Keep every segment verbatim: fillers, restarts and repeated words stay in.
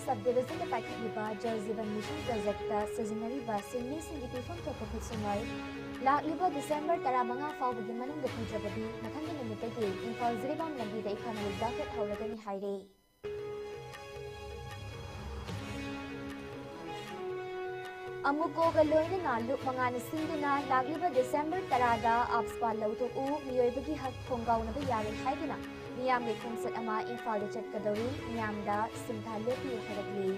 Sub Division ꯗ ꯄꯥꯏꯈꯠꯂꯤꯕ Jal Jeevan Mission Project ꯇ ꯁꯤꯖꯤꯟꯅꯔꯤꯕ ꯁꯤꯟꯃꯤꯁꯤꯡꯒꯤ ꯄꯤꯐꯝ ꯊꯣꯛꯄ ꯈꯨꯠꯁꯨꯃꯟ ꯂꯥꯛꯂꯤꯕ December ꯇꯔꯥꯃꯉꯥ ꯐꯥꯎꯕꯒꯤ ꯃꯅꯨꯡꯗ ꯄꯤꯗ꯭ꯔꯕꯗꯤ ꯃꯊꯪꯒꯤ ꯅꯨꯃꯤꯠꯇꯒꯤ ꯏꯝꯐꯥꯜ ꯖꯤꯔꯤꯕꯥꯝ ꯂꯝꯕꯤꯗ economic blockade ꯍꯧꯔꯒꯅꯤ ꯍꯥꯏꯔꯦ꯫ ꯑꯃꯨꯀꯣꯒ ꯂꯣꯏꯅꯅ ꯂꯨꯞ ꯃꯉꯥꯅ ꯁꯤꯟꯗꯨꯅ ꯂꯥꯛꯂꯤꯕ December ꯇꯔꯥꯗ AFSPA ꯂꯧꯊꯣꯛꯎ, ꯃꯤꯑꯣꯏꯕꯒꯤ ꯍꯛ ꯈꯣꯡꯒꯥꯎꯅꯕ ꯌꯥꯔꯣꯏ ꯍꯥꯏꯗꯨꯅ ꯃꯤꯌꯥꯝꯒꯤ ꯈꯣꯡꯆꯠ ꯑꯃ ꯏꯝꯐꯥꯜꯗ ꯆꯠꯀꯗꯧꯔꯤ꯫ ꯃꯤꯌꯥꯝꯗ ꯁꯤꯟꯊꯥ ꯂꯦꯞꯄꯤꯌꯨ ꯍꯥꯏꯔꯛꯂꯤ꯫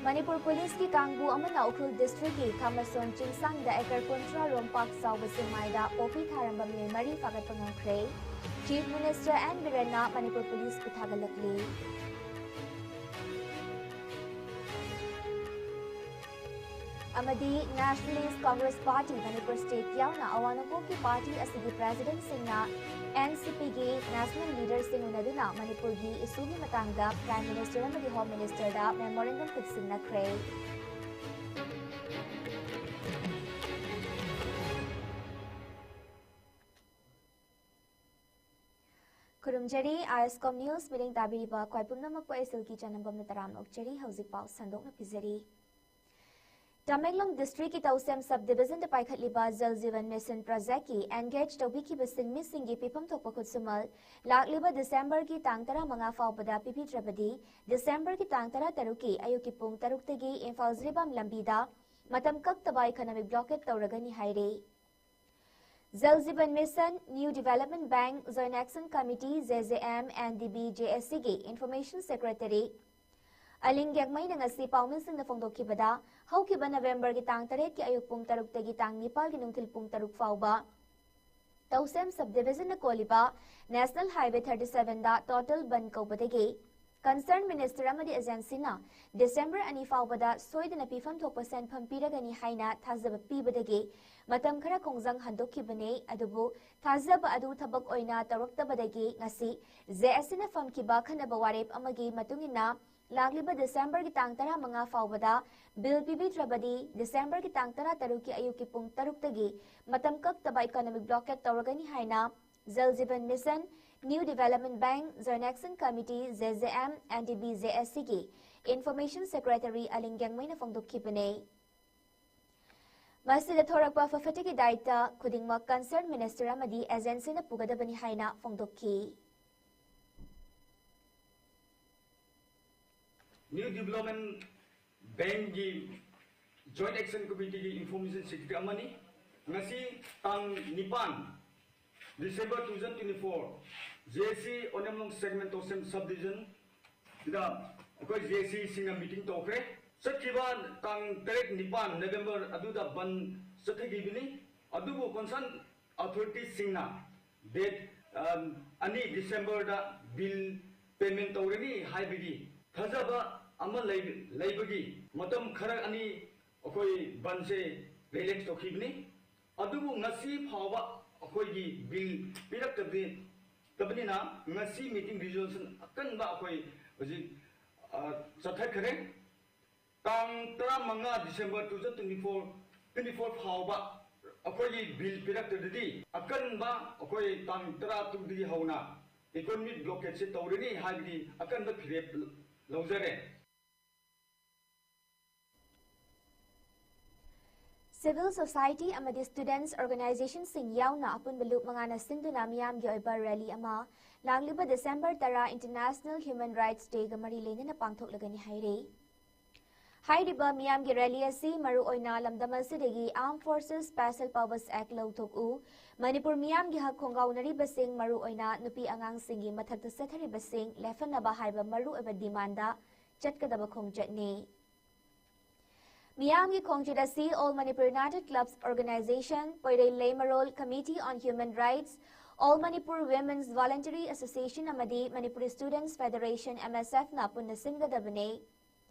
ꯃꯅꯤꯄꯨꯔ ꯄꯨꯂꯤꯁꯀꯤ ꯀꯥꯡꯕꯨ ꯑꯃꯅ ꯎꯈ꯭ꯔꯨꯜ district ꯀꯤ ꯈꯥꯃꯁꯣꯟ ꯆꯤꯡꯁꯥꯡꯗ acre ꯀꯨꯟꯊ꯭ꯔꯥ ꯔꯣꯝ ꯄꯥꯛ ꯆꯥꯎꯕ ꯆꯤꯡꯃꯥꯏꯗ ꯄꯣꯄꯤ ꯊꯥꯔꯝꯕ ꯃꯤꯑꯣꯏ ꯃꯔꯤ ꯐꯥꯒꯠꯄ ꯉꯝꯈ꯭ꯔꯦ꯫ Chief Minister N ꯕꯤꯔꯦꯟꯅ ꯃꯅꯤꯄꯨꯔ ꯄꯨꯂꯤꯁꯄꯨ ꯊꯥꯒꯠꯂꯛꯂꯤ꯫ ꯑꯃꯗꯤ Nationalist Congress Party Manipur state ꯌꯥꯎꯅ ꯑꯋꯥ ꯅꯣꯡꯄꯣꯛꯀꯤ party ꯑꯁꯤꯒꯤ president ꯁꯤꯡꯅ N C P ꯒꯤ national leader ꯁꯤꯡ ꯎꯅꯗꯨꯅ ꯃꯅꯤꯄꯨꯔꯒꯤ issue ꯒꯤ ꯃꯇꯥꯡꯗ Prime Minister ꯑꯃꯗꯤ Home Minister ꯗ memorandum ꯈꯨꯠꯁꯤꯟꯅꯈ꯭ꯔꯦ꯫ ꯈꯨꯔꯨꯝꯖꯔꯤ, ISCOM News ꯃꯤꯠꯌꯦꯡ ꯇꯥꯕꯤꯔꯤꯕ ꯈ꯭ꯋꯥꯏ ꯄꯨꯝꯅꯃꯛꯄꯨ ꯑꯩ ꯁꯤꯜꯀꯤ ꯆꯅꯝꯕꯝꯅ ꯇꯔꯥꯝꯅ ꯑꯣꯛꯆꯔꯤ꯫ ꯍꯧꯖꯤꯛ ꯄꯥꯎ ꯁꯟꯗꯣꯛꯅ ꯄꯤꯖꯔꯤ꯫ ꯇꯃꯦꯡꯂꯣꯡ district ꯀꯤ ꯇꯧꯁꯦꯝ sub division ꯗ ꯄꯥꯏꯈꯠꯂꯤꯕ Jal Jeevan Mission Project ꯀꯤ engage ꯇꯧꯕꯤꯈꯤꯕ ꯁꯤꯟꯃꯤꯁꯤꯡꯒꯤ ꯄꯤꯐꯝ ꯊꯣꯛꯄ ꯈꯨꯠꯁꯨꯃꯜ ꯂꯥꯛꯂꯤꯕ December ꯒꯤ ꯇꯥꯡ ꯇꯔꯥꯃꯉꯥ ꯐꯥꯎꯕꯗ ꯄꯤꯕꯤꯗ꯭ꯔꯕꯗꯤ December ꯒꯤ ꯇꯥꯡ ꯇꯔꯥꯇꯔꯨꯛꯀꯤ ꯑꯌꯨꯛꯀꯤ ꯄꯨꯡ ꯇꯔꯨꯛꯇꯒꯤ ꯏꯝꯐꯥꯜ ꯖꯤꯔꯤꯕꯥꯝ ꯂꯝꯕꯤꯗ ꯃꯇꯝ ꯀꯛꯇꯕ economic blockade ꯇꯧꯔꯒꯅꯤ ꯍꯥꯏꯔꯦ꯫ Jal Jeevan Mission, New Development Bank, Joint Action Committee, J J M, N D B, J A C ꯒꯤ Information Secretary ꯑꯂꯤꯡ ꯒꯦꯡꯃꯩꯅ ꯉꯁꯤ ꯄꯥꯎꯃꯤꯁꯤꯡꯗ ꯐꯣꯡꯗꯣꯛꯈꯤꯕꯗ, ꯍꯧꯈꯤꯕ November ꯒꯤ ꯇꯥꯡ ꯇꯔꯦꯠꯀꯤ ꯑꯌꯨꯛ ꯄꯨꯡ ꯇꯔꯨꯛꯇꯒꯤ ꯇꯥꯡ ꯅꯤꯄꯥꯜꯒꯤ ꯅꯨꯡꯊꯤꯜ ꯄꯨꯡ ꯇꯔꯨꯛ ꯐꯥꯎꯕ ꯇꯧꯁꯦꯝ sub division ꯅ ꯀꯣꯜꯂꯤꯕ National Highway thirty seven ꯗ total ꯕꯟ ꯀꯧꯕꯗꯒꯤ concern minister ꯑꯃꯗꯤ agency ꯅ December ꯑꯅꯤ ꯐꯥꯎꯕꯗ ꯁꯣꯏꯗꯅ ꯄꯤꯐꯝ ꯊꯣꯛꯄ ꯁꯦꯟꯐꯝ ꯄꯤꯔꯒꯅꯤ ꯍꯥꯏꯅ ꯊꯥꯖꯕ ꯄꯤꯕꯗꯒꯤ ꯃꯇꯝ ꯈꯔ ꯈꯣꯡꯖꯪ ꯍꯟꯗꯣꯛꯈꯤꯕꯅꯤ꯫ ꯑꯗꯨꯕꯨ ꯊꯥꯖꯕ ꯑꯗꯨ ꯊꯕꯛ ꯑꯣꯏꯅ ꯇꯧꯔꯛꯇꯕꯗꯒꯤ ꯉꯁꯤ J A C ꯅ ꯐꯝꯈꯤꯕ ꯈꯟꯅꯕ ꯋꯥꯔꯦꯞ ꯑꯃꯒꯤ ꯃꯇꯨꯡ ꯏꯟꯅ ꯂꯥꯛꯂꯤꯕ December ꯒꯤ ꯇꯥꯡ ꯇꯔꯥꯃꯉꯥ ꯐꯥꯎꯕꯗ bill ꯄꯤꯕꯤꯗ꯭ꯔꯕꯗꯤ December ꯒꯤ ꯇꯥꯡ ꯇꯔꯥꯇꯔꯨꯛꯀꯤ ꯑꯌꯨꯛꯀꯤ ꯄꯨꯡ ꯇꯔꯨꯛꯇꯒꯤ ꯃꯇꯝ ꯀꯛꯇꯕ economic blockade ꯇꯧꯔꯒꯅꯤ ꯍꯥꯏꯅ Jal Jeevan Mission, New Development Bank, Joint Action Committee, J J M, N D B J S Cꯒꯤ Information Secretary ꯑꯂꯤꯡ ꯒꯦꯡꯃꯩꯅ ꯐꯣꯡꯗꯣꯛꯈꯤꯕꯅꯤ꯫ ꯃꯁꯤꯗ ꯊꯣꯔꯛꯄ ꯐꯐꯇꯤꯒꯤ ꯗꯥꯏꯇ ꯈꯨꯗꯤꯡꯃꯛ concerned minister ꯑꯃꯗꯤ agencyꯅ ꯄꯨꯒꯗꯕꯅꯤ ꯍꯥꯏꯅ ꯐꯣꯡꯗꯣꯛꯈꯤ꯫ New Development Bankꯀꯤ Joint Action Committeeꯒꯤ Information Secretary ꯑꯃꯅꯤ꯫ ꯉꯁꯤ ꯇꯥꯡ ꯅꯤꯄꯥꯟ December two thousand twenty-four, J C ꯑꯣꯅꯦꯝꯂꯣꯡ segment ꯇꯣꯁꯦꯝ subdivision ꯁꯤꯗ ꯑꯩꯈꯣꯏ J Cꯁꯤꯡꯅ meeting ꯇꯧꯈ꯭ꯔꯦ꯫ ꯆꯠꯈꯤꯕ ꯇꯥꯡ ꯇꯔꯦꯠ ꯅꯤꯄꯥꯟ November ꯑꯗꯨꯗ ꯕꯟ ꯆꯠꯊꯈꯤꯕꯅꯤ꯫ ꯑꯗꯨꯕꯨ concerned authorityꯁꯤꯡꯅ date, ꯑꯝ, ꯑꯅꯤ Decemberꯗ bill payment ꯇꯧꯔꯅꯤ ꯍꯥꯏꯕꯒꯤ ꯊꯥꯖꯕ ꯑꯃ ꯂꯩ-, ꯂꯩꯕꯒꯤ ꯃꯇꯝ ꯈꯔ ꯑꯅꯤ ꯑꯩꯈꯣꯏ ꯕꯟꯁꯦ relax ꯇꯧꯈꯤꯕꯅꯤ꯫ ꯑꯗꯨꯕꯨ ꯉꯁꯤ ꯐꯥꯎꯕ ꯑꯩꯈꯣꯏꯒꯤ bill ꯄꯤꯔꯛꯇꯕꯗꯤ, ꯇꯕꯅꯤꯅ ꯉꯁꯤ meeting resolution ꯑꯀꯟꯕ ꯑꯩꯈꯣꯏ ꯍꯧꯖꯤꯛ, ꯑ, ꯆꯠꯊꯈ꯭ꯔꯦ꯫ ꯇꯥꯡ ꯇꯔꯥꯃꯉꯥ December two thousand twenty-four, twenty-four ꯐꯥꯎꯕ ꯑꯩꯈꯣꯏꯒꯤ bill ꯄꯤꯔꯛꯇ꯭ꯔꯗꯤ ꯑꯀꯟꯕ ꯑꯩꯈꯣꯏ ꯇꯥꯡ ꯇꯔꯥꯇꯔꯨꯛꯇꯒꯤ ꯍꯧꯅ economic blockadeꯁꯦ ꯇꯧꯔꯅꯤ ꯍꯥꯏꯕꯒꯤ ꯑꯀꯟꯕ ꯐꯤꯔꯦꯞ ꯂꯧꯖꯔꯦ꯫ Civil society ꯑꯃꯗꯤ students organizationꯁꯤꯡ ꯌꯥꯎꯅ ꯑꯄꯨꯟꯕ ꯂꯨꯞ ꯃꯉꯥꯅ ꯁꯤꯟꯗꯨꯅ ꯃꯤꯌꯥꯝꯒꯤ ꯑꯣꯏꯕ rally ꯑꯃ ꯂꯥꯛꯂꯤꯕ December ꯇꯔꯥ International Human Rights Dayꯒ ꯃꯔꯤ ꯂꯩꯅꯅ ꯄꯥꯡꯊꯣꯛꯂꯒꯅꯤ ꯍꯥꯏꯔꯦ꯫ ꯍꯥꯏꯔꯤꯕ ꯃꯤꯌꯥꯝꯒꯤ rally ꯑꯁꯤ ꯃꯔꯨꯑꯣꯏꯅ ꯂꯝꯗꯝ ꯑꯁꯤꯗꯒꯤ Armed Forces Special Powers Act ꯂꯧꯊꯣꯛꯎ, ꯃꯅꯤꯄꯨꯔ ꯃꯤꯌꯥꯝꯒꯤ ꯍꯛ ꯈꯣꯡꯒꯥꯎꯅꯔꯤꯕꯁꯤꯡ, ꯃꯔꯨꯑꯣꯏꯅ ꯅꯨꯄꯤ ꯑꯉꯥꯡꯁꯤꯡꯒꯤ ꯃꯊꯛꯇ ꯆꯠꯊꯔꯤꯕꯁꯤꯡ ꯂꯦꯞꯍꯟꯅꯕ ꯍꯥꯏꯕ ꯃꯔꯨꯑꯣꯏꯕ demandꯗ ꯆꯠꯀꯗꯕ ꯈꯣꯡꯆꯠꯅꯤ꯫ ꯃꯤꯌꯥꯝꯒꯤ ꯈꯣꯡꯆꯠ ꯑꯁꯤ All Manipur United Clubs Organization, ꯄꯣꯏꯔꯩ ꯂꯩꯃꯔꯣꯜ Committee on Human Rights, All Manipur Women's Voluntary Association ꯑꯃꯗꯤ Manipur Students Federation, M S Fꯅ ꯄꯨꯟꯅ ꯁꯤꯟꯒꯗꯕꯅꯤ꯫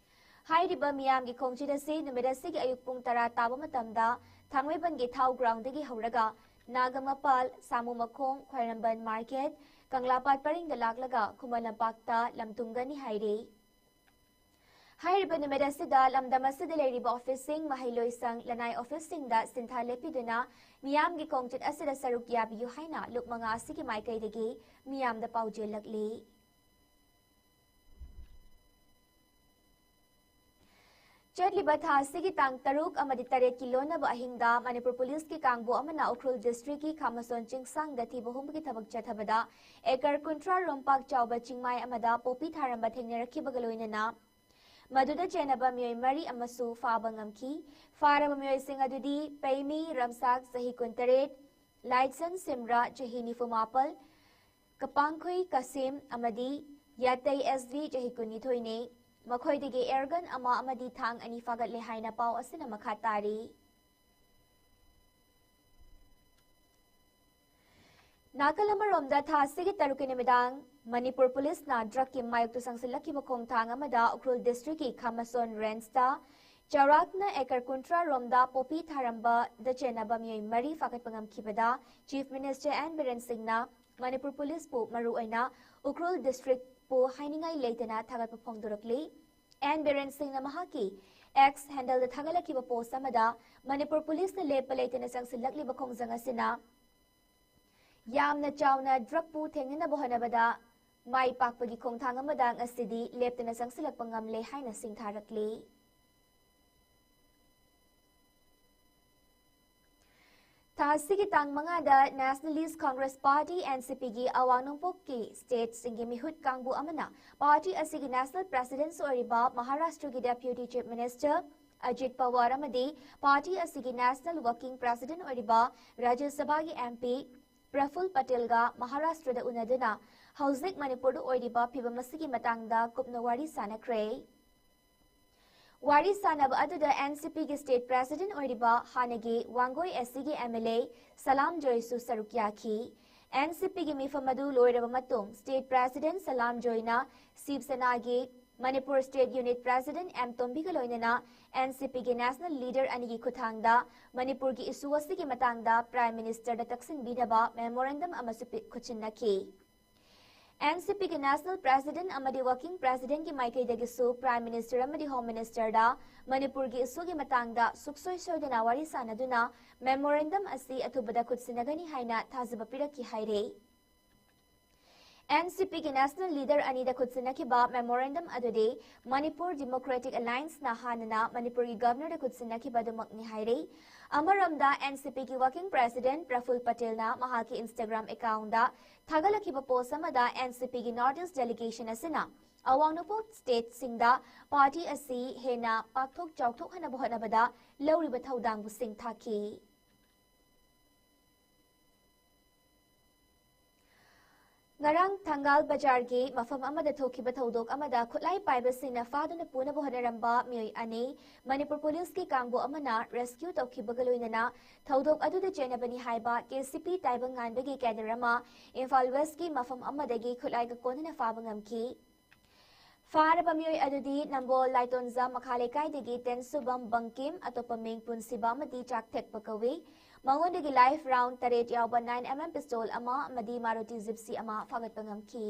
ꯍꯥꯏꯔꯤꯕ ꯃꯤꯌꯥꯝꯒꯤ ꯈꯣꯡꯆꯠ ꯑꯁꯤ ꯅꯨꯃꯤꯠ ꯑꯁꯤꯒꯤ ꯑꯌꯨꯛ ꯄꯨꯡ ꯇꯔꯥ ꯇꯥꯕ ꯃꯇꯝꯗ ꯊꯥꯡꯃꯩꯕꯟꯒꯤ ꯊꯥꯎ groundꯗꯒꯤ ꯍꯧꯔꯒ ꯅꯥꯒꯃꯄꯥꯜ, ꯁꯥꯃꯨ ꯃꯈꯣꯡ, ꯈ꯭ꯋꯥꯏꯔꯝꯕꯟ market, ꯀꯪꯂꯥꯄꯥꯠ ꯄꯔꯤꯡꯗ ꯂꯥꯛꯂꯒ ꯈꯨꯃꯟ ꯂꯝꯄꯥꯛꯇ ꯂꯝꯇꯨꯝꯒꯅꯤ ꯍꯥꯏꯔꯤ꯫ ꯍꯥꯏꯔꯤꯕ ꯅꯨꯃꯤꯠ ꯑꯁꯤꯗ ꯂꯝꯗꯝ ꯑꯁꯤꯗ ꯂꯩꯔꯤꯕ ꯑꯣꯐꯤꯁꯁꯤꯡ, ꯃꯍꯩꯂꯣꯏꯁꯪ, ꯂꯅꯥꯏ ꯑꯣꯐꯤꯁꯁꯤꯡꯗ ꯁꯤꯟꯊꯥ ꯂꯦꯞꯄꯤꯗꯨꯅ ꯃꯤꯌꯥꯝꯒꯤ ꯈꯣꯡꯆꯠ ꯑꯁꯤꯗ ꯁꯔꯨꯛ ꯌꯥꯕꯤꯌꯨ ꯍꯥꯏꯅ ꯂꯨꯞ ꯃꯉꯥ ꯑꯁꯤꯒꯤ ꯃꯥꯏꯀꯩꯗꯒꯤ ꯃꯤꯌꯥꯝꯗ ꯄꯥꯎꯖꯦꯜꯂꯛꯂꯤ꯫ ꯆꯠꯂꯤꯕ ꯊꯥ ꯑꯁꯤꯒꯤ ꯇꯥꯡ ꯇꯔꯨꯛ ꯑꯃꯗꯤ ꯇꯔꯦꯠꯀꯤ ꯂꯣꯟꯅꯕ ꯑꯍꯤꯡꯗ ꯃꯅꯤꯄꯨꯔ ꯄꯨꯂꯤꯁꯀꯤ ꯀꯥꯡꯕꯨ ꯑꯃꯅ ꯎꯈ꯭ꯔꯨꯜ ꯗꯤꯁꯇ꯭ꯔꯤꯛꯀꯤ ꯈꯥꯃꯁꯣꯟ ꯆꯤꯡꯁꯥꯡꯗ ꯊꯤꯕ ꯍꯨꯝꯕꯒꯤ ꯊꯕꯛ ꯆꯠꯊꯕꯗ ꯑꯦꯀꯔ ꯀꯨꯟꯊ꯭ꯔꯥ ꯔꯣꯝ ꯄꯥꯛ ꯆꯥꯎꯕ ꯆꯤꯡꯃꯥꯏ ꯑꯃꯗ ꯄꯣꯄꯤ ꯊꯥꯔꯝꯕ ꯊꯦꯡꯅꯔꯛꯈꯤꯕꯒ ꯂꯣꯏꯅꯅ ꯃꯗꯨꯗ ꯆꯦꯟꯅꯕ ꯃꯤꯑꯣꯏ ꯃꯔꯤ ꯑꯃꯁꯨ ꯐꯥꯕ ꯉꯝꯈꯤ꯫ ꯐꯥꯔꯕ ꯃꯤꯑꯣꯏꯁꯤꯡ ꯑꯗꯨꯗꯤ ꯄꯩꯃꯤ ꯔꯝꯁꯥꯛ, ꯆꯍꯤ ꯀꯨꯟꯇꯔꯦꯠ, ꯂꯥꯏꯠꯁꯟ ꯁꯤꯝꯔꯥ, ꯆꯍꯤ ꯅꯤꯐꯨ ꯃꯥꯄꯜ, ꯀꯄꯥꯡꯈꯨꯏ ꯀꯥꯁꯤꯝ ꯑꯃꯗꯤ ꯌꯥꯇꯩ ꯑꯦꯁ ꯚꯤ, ꯆꯍꯤ ꯀꯨꯟꯅꯤꯊꯣꯏꯅꯤ꯫ ꯃꯈꯣꯏꯗꯒꯤ ꯑꯦꯌꯔꯒꯟ ꯑꯃ ꯑꯃꯗꯤ ꯊꯥꯡ ꯑꯅꯤ ꯐꯥꯒꯠꯂꯦ ꯍꯥꯏꯅ ꯄꯥꯎ ꯑꯁꯤꯅ ꯃꯈꯥ ꯇꯥꯔꯤ꯫ ꯅꯥꯀꯜ ꯑꯃꯔꯣꯝꯗ, ꯊꯥ ꯑꯁꯤꯒꯤ ꯇꯔꯨꯛꯀꯤ ꯅꯨꯃꯤꯗꯥꯡ ꯃꯅꯤꯄꯨꯔ ꯄꯨꯂꯤꯁꯅ ꯗ꯭ꯔꯒꯀꯤ ꯃꯥꯌꯣꯛꯇ ꯆꯪꯁꯤꯜꯂꯛꯈꯤꯕ ꯈꯣꯡꯊꯥꯡ ꯑꯃꯗ ꯎꯈ꯭ꯔꯨꯜ ꯗꯤꯁꯇ꯭ꯔꯤꯛꯀꯤ ꯈꯥꯃꯁꯣꯟ ꯔꯦꯟꯖꯇ ꯆꯥꯎꯔꯥꯛꯅ ꯑꯦꯀꯔ ꯀꯨꯟꯊ꯭ꯔꯥ ꯔꯣꯝꯗ ꯄꯣꯄꯤ ꯊꯥꯔꯝꯕꯗ ꯆꯦꯟꯅꯕ ꯃꯤꯑꯣꯏ ꯃꯔꯤ ꯐꯥꯒꯠꯄ ꯉꯝꯈꯤꯕꯗ ꯆꯤꯐ ꯃꯤꯅꯤꯁꯇꯔ ꯑꯦꯟ ꯕꯤꯔꯦꯟ ꯁꯤꯡꯅ ꯃꯅꯤꯄꯨꯔ ꯄꯨꯂꯤꯁꯄꯨ, ꯃꯔꯨꯑꯣꯏꯅ ꯎꯈ꯭ꯔꯨꯜ ꯗꯤꯁꯇ꯭ꯔꯤꯛꯄꯨ ꯍꯥꯏꯅꯤꯡꯉꯥꯏ ꯂꯩꯇꯅ ꯊꯥꯒꯠꯄ ꯐꯣꯡꯗꯣꯔꯛꯂꯤ꯫ ꯑꯦꯟ ꯕꯤꯔꯦꯟ ꯁꯤꯡꯅ ꯃꯍꯥꯛꯀꯤ ꯑꯦꯛꯁ ꯍꯦꯟꯗꯜꯗ ꯊꯥꯒꯠꯂꯛꯈꯤꯕ ꯄꯣꯁ ꯑꯃꯗ ꯃꯅꯤꯄꯨꯔ ꯄꯨꯂꯤꯁꯅ ꯂꯦꯞꯄ ꯂꯩꯇꯅ ꯆꯪꯁꯤꯜꯂꯛꯂꯤꯕ ꯈꯣꯡꯖꯪ ꯑꯁꯤꯅ ꯌꯥꯝꯅ ꯆꯥꯎꯅ ꯗ꯭ꯔꯒꯄꯨ ꯊꯦꯡꯅꯅꯕ ꯍꯣꯠꯅꯕꯗ ꯃꯥꯏ ꯄꯥꯛꯄꯒꯤ ꯈꯣꯡꯊꯥꯡ ꯑꯃꯗ ꯉꯁꯤꯗꯤ ꯂꯦꯞꯇꯅ ꯆꯪꯁꯤꯜꯂꯛꯄ ꯉꯝꯂꯦ ꯍꯥꯏꯅ ꯁꯤꯡꯊꯥꯔꯛꯂꯤ꯫ ꯊꯥ ꯑꯁꯤꯒꯤ ꯇꯥꯡ ꯃꯉꯥꯗ Nationalist Congress Party, N C P ꯒꯤ ꯑꯋꯥꯡ ꯅꯣꯡꯄꯣꯛꯀꯤ ꯁ꯭ꯇꯦꯠꯁꯤꯡꯒꯤ ꯃꯤꯍꯨꯠ ꯀꯥꯡꯕꯨ ꯑꯃꯅ ꯄꯥꯔꯇꯤ ꯑꯁꯤꯒꯤ ꯅꯦꯁꯅꯦꯜ ꯄ꯭ꯔꯦꯁꯤꯗꯦꯟꯠ ꯑꯣꯏꯔꯤꯕ ꯃꯍꯥꯔꯥꯁꯇ꯭ꯔꯒꯤ ꯗꯦꯄ꯭ꯌꯨꯇꯤ ꯆꯤꯐ ꯃꯤꯅꯤꯁꯇꯔ ꯑꯖꯤꯠ ꯄꯋꯥꯔ ꯑꯃꯗꯤ ꯄꯥꯔꯇꯤ ꯑꯁꯤꯒꯤ ꯅꯦꯁꯅꯦꯜ ꯋꯥꯔꯀꯤꯡ ꯄ꯭ꯔꯦꯁꯤꯗꯦꯟꯠ ꯑꯣꯏꯔꯤꯕ ꯔꯥꯖ꯭ꯌ ꯁꯚꯥꯒꯤ M P ꯄ꯭ꯔꯐꯨꯜ ꯄꯇꯦꯜꯒ ꯃꯍꯥꯔꯥꯁꯇ꯭ꯔꯗ ꯎꯅꯗꯨꯅ ꯍꯧꯖꯤꯛ ꯃꯅꯤꯄꯨꯔꯗ ꯑꯣꯏꯔꯤꯕ ꯐꯤꯚꯝ ꯑꯁꯤꯒꯤ ꯃꯇꯥꯡꯗ ꯀꯨꯞꯅ ꯋꯥꯔꯤ ꯁꯥꯅꯈ꯭ꯔꯦ꯫ ꯋꯥꯔꯤ ꯁꯥꯅꯕ ꯑꯗꯨꯗ N C P ꯒꯤ ꯁ꯭ꯇꯦꯠ ꯄ꯭ꯔꯦꯁꯤꯗꯦꯟꯠ ꯑꯣꯏꯔꯤꯕ ꯍꯥꯟꯅꯒꯤ ꯋꯥꯡꯒꯣꯏ S C ꯒꯤ M L A ꯁꯂꯥꯝ ꯖꯣꯏꯁꯨ ꯁꯔꯨꯛ ꯌꯥꯈꯤ꯫ N C P ꯒꯤ ꯃꯤꯐꯝ ꯑꯗꯨ ꯂꯣꯏꯔꯕ ꯃꯇꯨꯡ ꯁ꯭ꯇꯦꯠ ꯄ꯭ꯔꯦꯁꯤꯗꯦꯟꯠ ꯁꯂꯥꯝ ꯖꯣꯏꯅ ꯁꯤꯕ ꯁꯦꯅꯥꯒꯤ Manipur state unit president M ꯇꯣꯝꯕꯤꯒ ꯂꯣꯏꯅꯅ N C P ꯒꯤ ꯅꯦꯁꯅꯦꯜ ꯂꯤꯗꯔ ꯑꯅꯤꯒꯤ ꯈꯨꯠꯊꯥꯡꯗ ꯃꯅꯤꯄꯨꯔꯒꯤ ꯏꯁꯨ ꯑꯁꯤꯒꯤ ꯃꯇꯥꯡꯗ ꯄ꯭ꯔꯥꯏꯝ ꯃꯤꯅꯤꯁꯇꯔꯗ ꯇꯛꯁꯤꯟꯕꯤꯅꯕ ꯃꯦꯃꯣꯔꯦꯟꯗꯝ ꯑꯃꯁꯨ ꯄꯤ-, ꯈꯨꯠꯁꯤꯟꯅꯈꯤ꯫ ꯑꯦꯟ ꯁꯤ ꯄꯤꯒꯤ National President ꯑꯃꯗꯤ Working Presidentꯀꯤ ꯃꯥꯏꯀꯩꯗꯒꯤꯁꯨ Prime Minister ꯑꯃꯗꯤ Home Ministerꯗ ꯃꯅꯤꯄꯨꯔꯒꯤ issueꯒꯤ ꯃꯇꯥꯡꯗ ꯁꯨꯛꯁꯣꯏ ꯁꯣꯏꯗꯅ ꯋꯥꯔꯤ ꯁꯥꯅꯗꯨꯅ memorandum ꯑꯁꯤ ꯑꯊꯨꯕꯗ ꯈꯨꯠꯁꯤꯟꯅꯒꯅꯤ ꯍꯥꯏꯅ ꯊꯥꯖꯕ ꯄꯤꯔꯛꯈꯤ ꯍꯥꯏꯔꯤ꯫ ꯑꯦꯟ ꯁꯤ ꯄꯤꯒꯤ national leader ꯑꯅꯤꯗ ꯈꯨꯠꯁꯤꯟꯅꯈꯤꯕ memorandum ꯑꯗꯨꯗꯤ Manipur Democratic Allianceꯅ ꯍꯥꯟꯅꯅ ꯃꯅꯤꯄꯨꯔꯒꯤ Governorꯗ ꯈꯨꯠꯁꯤꯟꯅꯈꯤꯕ ꯑꯗꯨꯃꯛꯅꯤ ꯍꯥꯏꯔꯤ꯫ ꯑꯃꯔꯣꯝꯗ, ꯑꯦꯟ ꯁꯤ ꯄꯤꯒꯤ Working President ꯄ꯭ꯔꯐꯨꯜ ꯄꯇꯦꯜꯅ ꯃꯍꯥꯛꯀꯤ Instagram accountꯗ ꯊꯥꯒꯠꯂꯛꯈꯤꯕ post ꯑꯃꯗ ꯑꯦꯟ ꯁꯤ ꯄꯤꯒꯤ North East Delegation ꯑꯁꯤꯅ ꯑꯋꯥꯡ ꯅꯣꯡꯄꯣꯛ stateꯁꯤꯡꯗ party ꯑꯁꯤ ꯍꯦꯟꯅ ꯄꯥꯛꯊꯣꯛ ꯆꯥꯎꯊꯣꯛꯍꯟꯅꯕ ꯍꯣꯠꯅꯕꯗ ꯂꯧꯔꯤꯕ ꯊꯧꯗꯥꯡꯕꯨ ꯁꯤꯡꯊꯥꯈꯤ꯫ ꯉꯔꯥꯡ ꯊꯪꯒꯥꯜ ꯕꯖꯥꯔꯒꯤ ꯃꯐꯝ ꯑꯃꯗ ꯊꯣꯛꯈꯤꯕ ꯊꯧꯗꯣꯛ ꯑꯃꯗ ꯈꯨꯠꯂꯥꯏ ꯄꯥꯏꯕꯁꯤꯡꯅ ꯐꯥꯗꯨꯅ ꯄꯨꯅꯕ ꯍꯣꯠꯅꯔꯝꯕ ꯃꯤꯑꯣꯏ ꯑꯅꯤ ꯃꯅꯤꯄꯨꯔ ꯄꯨꯂꯤꯁꯀꯤ ꯀꯥꯡꯕꯨ ꯑꯃꯅ rescue ꯇꯧꯈꯤꯕꯒ ꯂꯣꯏꯅꯅ ꯊꯧꯗꯣꯛ ꯑꯗꯨꯗ ꯆꯦꯟꯅꯕꯅꯤ ꯍꯥꯏꯕ ꯀꯦ ꯁꯤ ꯄꯤ ꯇꯥꯏꯕꯪ ꯉꯥꯟꯕꯒꯤ cadre ꯑꯃ ꯏꯝꯐꯥꯜ Westꯀꯤ ꯃꯐꯝ ꯑꯃꯗꯒꯤ ꯈꯨꯠꯂꯥꯏꯒ ꯀꯣꯟꯅꯅ ꯐꯥꯕ ꯉꯝꯈꯤ꯫ ꯐꯥꯔꯕ ꯃꯤꯑꯣꯏ ꯑꯗꯨꯗꯤ ꯅꯝꯕꯣꯜ ꯂꯥꯏꯇꯣꯟꯖꯥ ꯃꯈꯥ ꯂꯩꯀꯥꯏꯗꯒꯤ ꯇꯦꯟꯁꯨꯕꯝ ꯕꯪꯀꯤꯝ, ꯑꯇꯣꯞꯄ ꯃꯤꯡ ꯄꯨꯟꯁꯤꯕ ꯑꯃꯗꯤ ꯆꯥꯛꯊꯦꯛꯄ ꯀꯧꯏ꯫ ꯃꯉꯣꯟꯗꯒꯤ live round ꯇꯔꯦꯠ ꯌꯥꯎꯕ nine M M pistol ꯑꯃ ꯑꯃꯗꯤ Maruti Gypsy ꯑꯃ ꯐꯥꯒꯠꯄ ꯉꯝꯈꯤ꯫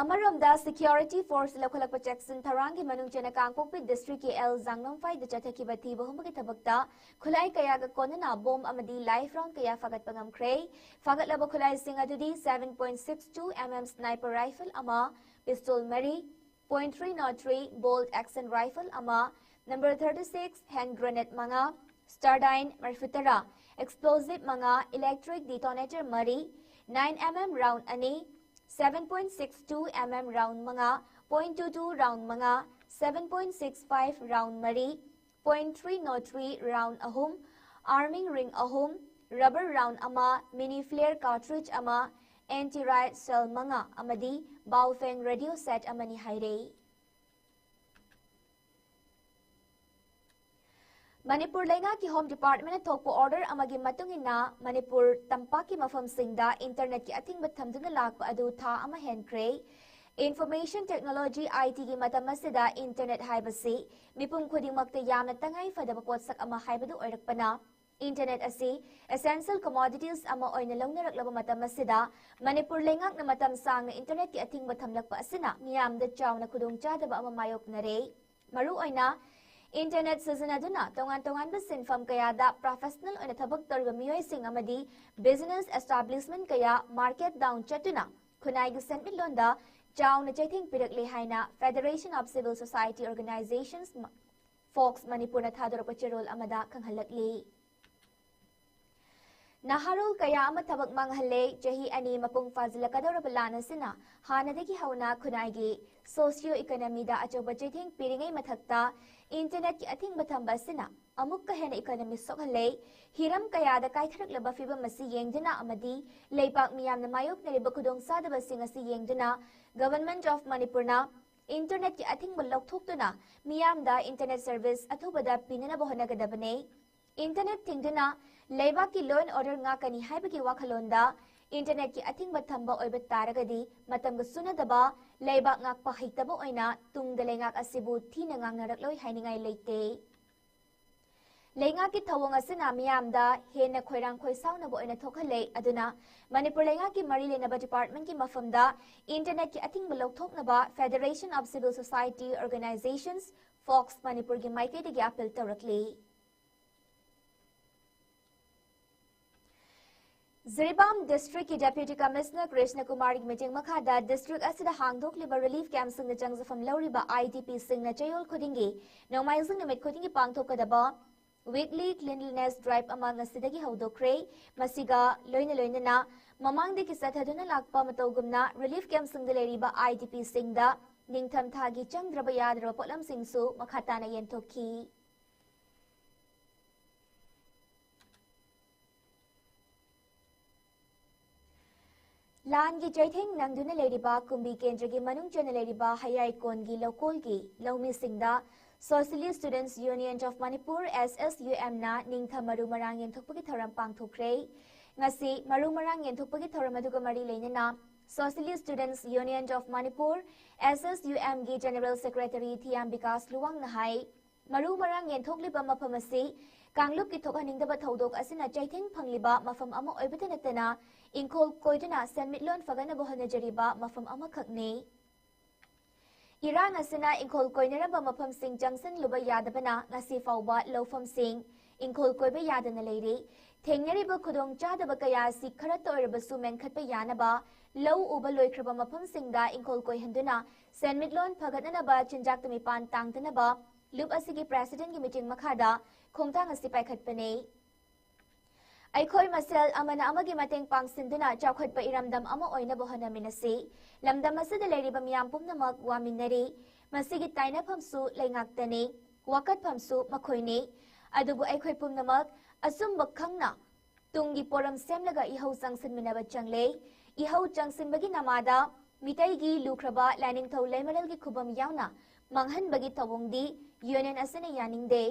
ꯑꯃꯔꯣꯝꯗ, security force ꯂꯧꯈꯠꯂꯛꯄ ꯆꯦꯛꯁꯤꯟ ꯊꯧꯔꯥꯡꯒꯤ ꯃꯅꯨꯡ ꯆꯟꯅ ꯀꯥꯡꯄꯣꯛꯄꯤ districtꯀꯤ ꯑꯦꯜ ꯖꯥꯡꯅꯝꯐꯥꯏꯗ ꯆꯠꯊꯈꯤꯕ ꯊꯤꯕ ꯍꯨꯝꯕꯒꯤ ꯊꯕꯛꯇ ꯈꯨꯠꯂꯥꯏ ꯀꯌꯥꯒ ꯀꯣꯟꯅꯅ bomb ꯑꯃꯗꯤ live round ꯀꯌꯥ ꯐꯥꯒꯠꯄ ꯉꯝꯈ꯭ꯔꯦ꯫ ꯐꯥꯒꯠꯂꯕ ꯈꯨꯠꯂꯥꯏꯁꯤꯡ ꯑꯗꯨꯗꯤ seven point six two M M sniper rifle ꯑꯃ, pistol ꯃꯔꯤ, point three zero three bolt action rifle ꯑꯃ, number thirty six hand grenade ꯃꯉꯥ, Stradine ꯃꯔꯤꯐꯨꯇꯔꯥ, explosive ꯃꯉꯥ, electric detonator ꯃꯔꯤ, nine M M round ꯑꯅꯤ, seven point six two M M round ꯃꯉꯥ, point two two round ꯃꯉꯥ, seven point six five round ꯃꯔꯤ, point three zero three round ꯑꯍꯨꯝ, arming ring ꯑꯍꯨꯝ, rubber round ꯑꯃ, mini flare cartridge ꯑꯃ, anti-riot shell ꯃꯉꯥ ꯑꯃꯗꯤ Baofeng radio set ꯑꯃꯅꯤ ꯍꯥꯏꯔꯦ꯫ ꯃꯅꯤꯄꯨꯔ ꯂꯩꯉꯥꯛꯀꯤ Home Departmentꯅ ꯊꯣꯛꯄ order ꯑꯃꯒꯤ ꯃꯇꯨꯡ ꯏꯟꯅ ꯃꯅꯤꯄꯨꯔ ꯇꯝꯄꯥꯛꯀꯤ ꯃꯐꯝꯁꯤꯡꯗ internetꯀꯤ ꯑꯊꯤꯡꯕ ꯊꯝꯗꯨꯅ ꯂꯥꯛꯄ ꯑꯗꯨ ꯊꯥ ꯑꯃ ꯍꯦꯟꯈ꯭ꯔꯦ꯫ Information technology, I Tꯒꯤ ꯃꯇꯝ ꯑꯁꯤꯗ internet ꯍꯥꯏꯕꯁꯤ ꯃꯤꯄꯨꯝ ꯈꯨꯗꯤꯡꯃꯛꯇ ꯌꯥꯝꯅ ꯇꯉꯥꯏ ꯐꯗꯕ ꯄꯣꯠꯁꯛ ꯑꯃ ꯍꯥꯏꯕꯗꯨ ꯑꯣꯏꯔꯛꯄꯅ Internet ꯑꯁꯤ essential commodities ꯑꯃ ꯑꯣꯏꯅ ꯂꯧꯅꯔꯛꯂꯕ ꯃꯇꯝ ꯑꯁꯤꯗ, ꯃꯅꯤꯄꯨꯔ ꯂꯩꯉꯥꯛꯅ ꯃꯇꯝ ꯁꯥꯡꯅ internetꯀꯤ ꯑꯊꯤꯡꯕ ꯊꯝꯂꯛꯄ ꯑꯁꯤꯅ ꯃꯤꯌꯥꯝꯗ ꯆꯥꯎꯅ ꯈꯨꯗꯣꯡꯆꯥꯗꯕ ꯑꯃ ꯃꯥꯌꯣꯛꯅꯔꯦ꯫ ꯃꯔꯨꯑꯣꯏꯅ internet ꯁꯤꯖꯤꯟꯅꯗꯨꯅ ꯇꯣꯉꯥꯟ ꯇꯣꯉꯥꯟꯕ ꯁꯤꯟꯐꯝ ꯀꯌꯥꯗ professional ꯑꯣꯏꯅ ꯊꯕꯛ ꯇꯧꯔꯤꯕ ꯃꯤꯑꯣꯏꯁꯤꯡ ꯑꯃꯗꯤ business establishment ꯀꯌꯥ market down ꯆꯠꯇꯨꯅ ꯈꯨꯟꯅꯥꯏꯒꯤ ꯁꯦꯟꯃꯤꯠꯂꯣꯟꯗ ꯆꯥꯎꯅ ꯆꯩꯊꯦꯡ ꯄꯤꯔꯛꯂꯦ ꯍꯥꯏꯅ Federation of Civil Society Organizations, fox ꯃꯅꯤꯄꯨꯔꯅ ꯊꯥꯗꯣꯔꯛꯄ ꯆꯦꯔꯣꯜ ꯑꯃꯗ ꯈꯪꯍꯜꯂꯛꯂꯤ꯫ ꯅꯍꯥꯔꯣꯜ ꯀꯌꯥ ꯑꯃ ꯊꯕꯛ ꯃꯥꯡꯍꯜꯂꯦ꯫ ꯆꯍꯤ ꯑꯅꯤ ꯃꯄꯨꯡ ꯐꯥꯖꯤꯜꯂꯛꯀꯗꯧꯔꯕ ꯂꯥꯟ ꯑꯁꯤꯅ ꯍꯥꯟꯅꯗꯒꯤ ꯍꯧꯅ ꯈꯨꯟꯅꯥꯏꯒꯤ socio economyꯗ ꯑꯆꯧꯕ ꯆꯩꯊꯦꯡ ꯄꯤꯔꯤꯉꯩ ꯃꯊꯛꯇ internetꯀꯤ ꯑꯊꯤꯡꯕ ꯊꯝꯕ ꯑꯁꯤꯅ ꯑꯃꯨꯛꯀ ꯍꯦꯟꯅ economy ꯁꯣꯛꯍꯜꯂꯦ꯫ ꯍꯤꯔꯝ ꯀꯌꯥꯗ ꯀꯥꯏꯊꯔꯛꯂꯕ ꯐꯤꯕꯝ ꯑꯁꯤ ꯌꯦꯡꯗꯨꯅ ꯑꯃꯗꯤ ꯂꯩꯕꯥꯛ ꯃꯤꯌꯥꯝꯅ ꯃꯥꯌꯣꯛꯅꯔꯤꯕ ꯈꯨꯗꯣꯡꯆꯥꯗꯕꯁꯤꯡ ꯑꯁꯤ ꯌꯦꯡꯗꯨꯅ Government of ꯃꯅꯤꯄꯨꯔꯅ internetꯀꯤ ꯑꯊꯤꯡꯕ ꯂꯧꯊꯣꯛꯇꯨꯅ ꯃꯤꯌꯥꯝꯗ internet service ꯑꯊꯨꯕꯗ ꯄꯤꯅꯅꯕ ꯍꯣꯠꯅꯒꯗꯕꯅꯤ꯫ Internet ꯊꯤꯡꯗꯨꯅ ꯂꯩꯕꯥꯛꯀꯤ law and order ꯉꯥꯛꯀꯅꯤ ꯍꯥꯏꯕꯒꯤ ꯋꯥꯈꯜꯂꯣꯟꯗ internetꯀꯤ ꯑꯊꯤꯡꯕ ꯊꯝꯕ ꯑꯣꯏꯕ ꯇꯥꯔꯒꯗꯤ, ꯃꯇꯝꯒ ꯆꯨꯅꯗꯕ, ꯂꯩꯕꯥꯛ ꯉꯥꯛꯄ ꯍꯩꯇꯕ ꯑꯣꯏꯅ ꯇꯨꯡꯗ ꯂꯩꯉꯥꯛ ꯑꯁꯤꯕꯨ ꯊꯤꯅ ꯉꯥꯡꯅꯔꯛꯂꯣꯏ ꯍꯥꯏꯅꯤꯡꯉꯥꯏ ꯂꯩꯇꯦ꯫ ꯂꯩꯉꯥꯛꯀꯤ ꯊꯧꯑꯣꯡ ꯑꯁꯤꯅ ꯃꯤꯌꯥꯝꯗ ꯍꯦꯟꯅ ꯈꯣꯏꯔꯥꯡ ꯈꯣꯏꯁꯥꯎꯅꯕ ꯑꯣꯏꯅ ꯊꯣꯛꯍꯜꯂꯦ꯫ ꯑꯗꯨꯅ ꯃꯅꯤꯄꯨꯔ ꯂꯩꯉꯥꯛꯀꯤ ꯃꯔꯤ ꯂꯩꯅꯕ departmentꯀꯤ ꯃꯐꯝꯗ internetꯀꯤ ꯑꯊꯤꯡꯕ ꯂꯧꯊꯣꯛꯅꯕ Federation of Civil Society Organizations, fox ꯃꯅꯤꯄꯨꯔꯒꯤ ꯃꯥꯏꯀꯩꯗꯒꯤ appeal ꯇꯧꯔꯛꯂꯤ꯫ Jiribam districtꯀꯤ Deputy Commissioner Krishna ꯀꯨꯃꯥꯔꯒꯤ ꯃꯤꯠꯌꯦꯡ ꯃꯈꯥꯗ district ꯑꯁꯤꯗ ꯍꯥꯡꯗꯣꯛꯂꯤꯕ relief campꯁꯤꯡꯗ ꯆꯪꯖꯐꯝ ꯂꯧꯔꯤꯕ IDPꯁꯤꯡꯅ ꯆꯌꯣꯜ ꯈꯨꯗꯤꯡꯒꯤ ꯅꯣꯡꯃꯥꯏꯖꯤꯡ ꯅꯨꯃꯤꯠ ꯈꯨꯗꯤꯡꯒꯤ ꯄꯥꯡꯊꯣꯛꯀꯗꯕ weekly cleanliness drive ꯑꯃ ꯉꯁꯤꯗꯒꯤ ꯍꯧꯗꯣꯛꯈ꯭ꯔꯦ꯫ ꯃꯁꯤꯒ ꯂꯣꯏꯅ ꯂꯣꯏꯅꯅ ꯃꯃꯥꯡꯗꯒꯤ ꯆꯠꯊꯗꯨꯅ ꯂꯥꯛꯄ ꯃꯇꯧꯒꯨꯝꯅ relief campꯁꯤꯡꯗ ꯂꯩꯔꯤꯕ IDPꯁꯤꯡꯗ ꯅꯤꯡꯊꯝꯊꯥꯒꯤ ꯆꯪꯗ꯭ꯔꯕ ꯌꯥꯗ꯭ꯔꯕ ꯄꯣꯠꯂꯝꯁꯤꯡꯁꯨ ꯃꯈꯥ ꯇꯥꯅ ꯌꯦꯟꯊꯣꯛꯈꯤ꯫ ꯂꯥꯟꯒꯤ ꯆꯩꯊꯦꯡ ꯅꯪꯗꯨꯅ ꯂꯩꯔꯤꯕ ꯀꯨꯝꯕꯤ ꯀꯦꯟꯗ꯭ꯔꯒꯤ ꯃꯅꯨꯡ ꯆꯟꯅ ꯂꯩꯔꯤꯕ ꯍꯌꯥꯏꯀꯣꯟꯒꯤ ꯂꯧꯀꯣꯜꯒꯤ ꯂꯧꯃꯤꯁꯤꯡꯗ Socialist Students Union of Manipur, SSUMꯅ ꯅꯤꯡꯊꯝ ꯃꯔꯨ ꯃꯔꯥꯡ ꯌꯦꯟꯊꯣꯛꯄꯒꯤ ꯊꯧꯔꯝ ꯄꯥꯡꯊꯣꯛꯈ꯭ꯔꯦ꯫ ꯉꯁꯤ ꯃꯔꯨ ꯃꯔꯥꯡ ꯌꯦꯟꯊꯣꯛꯄꯒꯤ ꯊꯧꯔꯝ ꯑꯗꯨꯒ ꯃꯔꯤ ꯂꯩꯅꯅ Socialist Students Union of Manipur, SSUMꯒꯤ General Secretary ꯊꯤꯌꯥꯝ ꯕꯤꯀꯥꯁ ꯂꯨꯋꯥꯡꯅ ꯍꯥꯏ, ꯃꯔꯨ ꯃꯔꯥꯡ ꯌꯦꯟꯊꯣꯛꯂꯤꯕ ꯃꯐꯝ ꯑꯁꯤ ꯀꯥꯡꯂꯨꯞꯀꯤ ꯊꯣꯛꯍꯟꯅꯤꯡꯗꯕ ꯊꯧꯗꯣꯛ ꯑꯁꯤꯅ ꯆꯩꯊꯦꯡ ꯐꯪꯂꯤꯕ ꯃꯐꯝ ꯑꯃ ꯑꯣꯏꯕꯇ ꯅꯠꯇꯅ, ꯏꯪꯈꯣꯜ ꯀꯣꯏꯗꯨꯅ ꯁꯦꯟꯃꯤꯠꯂꯣꯟ ꯐꯒꯠꯅꯕ ꯍꯣꯠꯅꯖꯔꯤꯕ ꯃꯐꯝ ꯑꯃꯈꯛꯅꯤ꯫ ꯏꯔꯥꯡ ꯑꯁꯤꯅ ꯏꯪꯈꯣꯜ ꯀꯣꯏꯅꯔꯝꯕ ꯃꯐꯝꯁꯤꯡ ꯆꯪꯁꯤꯜꯂꯨꯕ ꯌꯥꯗꯕꯅ ꯉꯁꯤ ꯐꯥꯎꯕ ꯂꯧꯐꯝꯁꯤꯡ ꯏꯪꯈꯣꯜ ꯀꯣꯏꯕ ꯌꯥꯗꯅ ꯂꯩꯔꯤ꯫ ꯊꯦꯡꯅꯔꯤꯕ ꯈꯨꯗꯣꯡꯆꯥꯗꯕ ꯀꯌꯥ ꯑꯁꯤ ꯈꯔꯇ ꯑꯣꯏꯔꯕꯁꯨ ꯃꯦꯟꯈꯠꯄ ꯌꯥꯅꯕ, ꯂꯧ ꯎꯕ ꯂꯣꯏꯈ꯭ꯔꯕ ꯃꯐꯝꯁꯤꯡꯗ ꯏꯪꯈꯣꯜ ꯀꯣꯏꯍꯟꯗꯨꯅ ꯁꯦꯟꯃꯤꯠꯂꯣꯟ ꯐꯒꯠꯅꯅꯕ ꯆꯤꯟꯖꯥꯛꯇ ꯃꯤꯄꯥꯟ ꯇꯥꯡꯗꯅꯕ ꯂꯨꯞ ꯑꯁꯤꯒꯤ presidentꯀꯤ meeting ꯃꯈꯥꯗ ꯈꯣꯡꯊꯥꯡ ꯑꯁꯤ ꯄꯥꯏꯈꯠꯄꯅꯤ꯫ ꯑꯩꯈꯣꯏ ꯃꯁꯦꯜ ꯑꯃꯅ ꯑꯃꯒꯤ ꯃꯇꯦꯡ ꯄꯥꯡꯁꯤꯟꯗꯨꯅ ꯆꯥꯎꯈꯠꯄ ꯏꯔꯝꯗꯝ ꯑꯃ ꯑꯣꯏꯅꯕ ꯍꯣꯠꯅꯃꯤꯟꯅꯁꯤ꯫ ꯂꯝꯗꯝ ꯑꯁꯤꯗ ꯂꯩꯔꯤꯕ ꯃꯤꯌꯥꯝ ꯄꯨꯝꯅꯃꯛ ꯋꯥꯃꯤꯟꯅꯔꯤ꯫ ꯃꯁꯤꯒꯤ ꯇꯥꯏꯅꯐꯝꯁꯨ ꯂꯩꯉꯥꯛꯇꯅꯤ, ꯋꯥꯀꯠꯐꯝꯁꯨ ꯃꯈꯣꯏꯅꯤ꯫ ꯑꯗꯨꯕꯨ ꯑꯩꯈꯣꯏ ꯄꯨꯝꯅꯃꯛ ꯑꯆꯨꯝꯕ ꯈꯪꯅ ꯇꯨꯡꯒꯤ ꯄꯣꯔꯝ ꯁꯦꯝꯂꯒ ꯏꯍꯧ ꯆꯪꯁꯤꯟꯃꯤꯟꯅꯕ ꯆꯪꯂꯦ꯫ ꯏꯍꯧ ꯆꯪꯁꯤꯟꯕꯒꯤ ꯅꯃꯥꯗ ꯃꯤꯇꯩꯒꯤ ꯂꯨꯈ꯭ꯔꯕ ꯂꯥꯏꯅꯤꯡꯊꯧ ꯂꯩꯃꯔꯦꯜꯒꯤ ꯈꯨꯕꯝ ꯌꯥꯎꯅ ꯃꯥꯡꯍꯟꯕꯒꯤ ꯊꯧꯑꯣꯡꯗꯤ union ꯑꯁꯤꯅ ꯌꯥꯅꯤꯡꯗꯦ꯫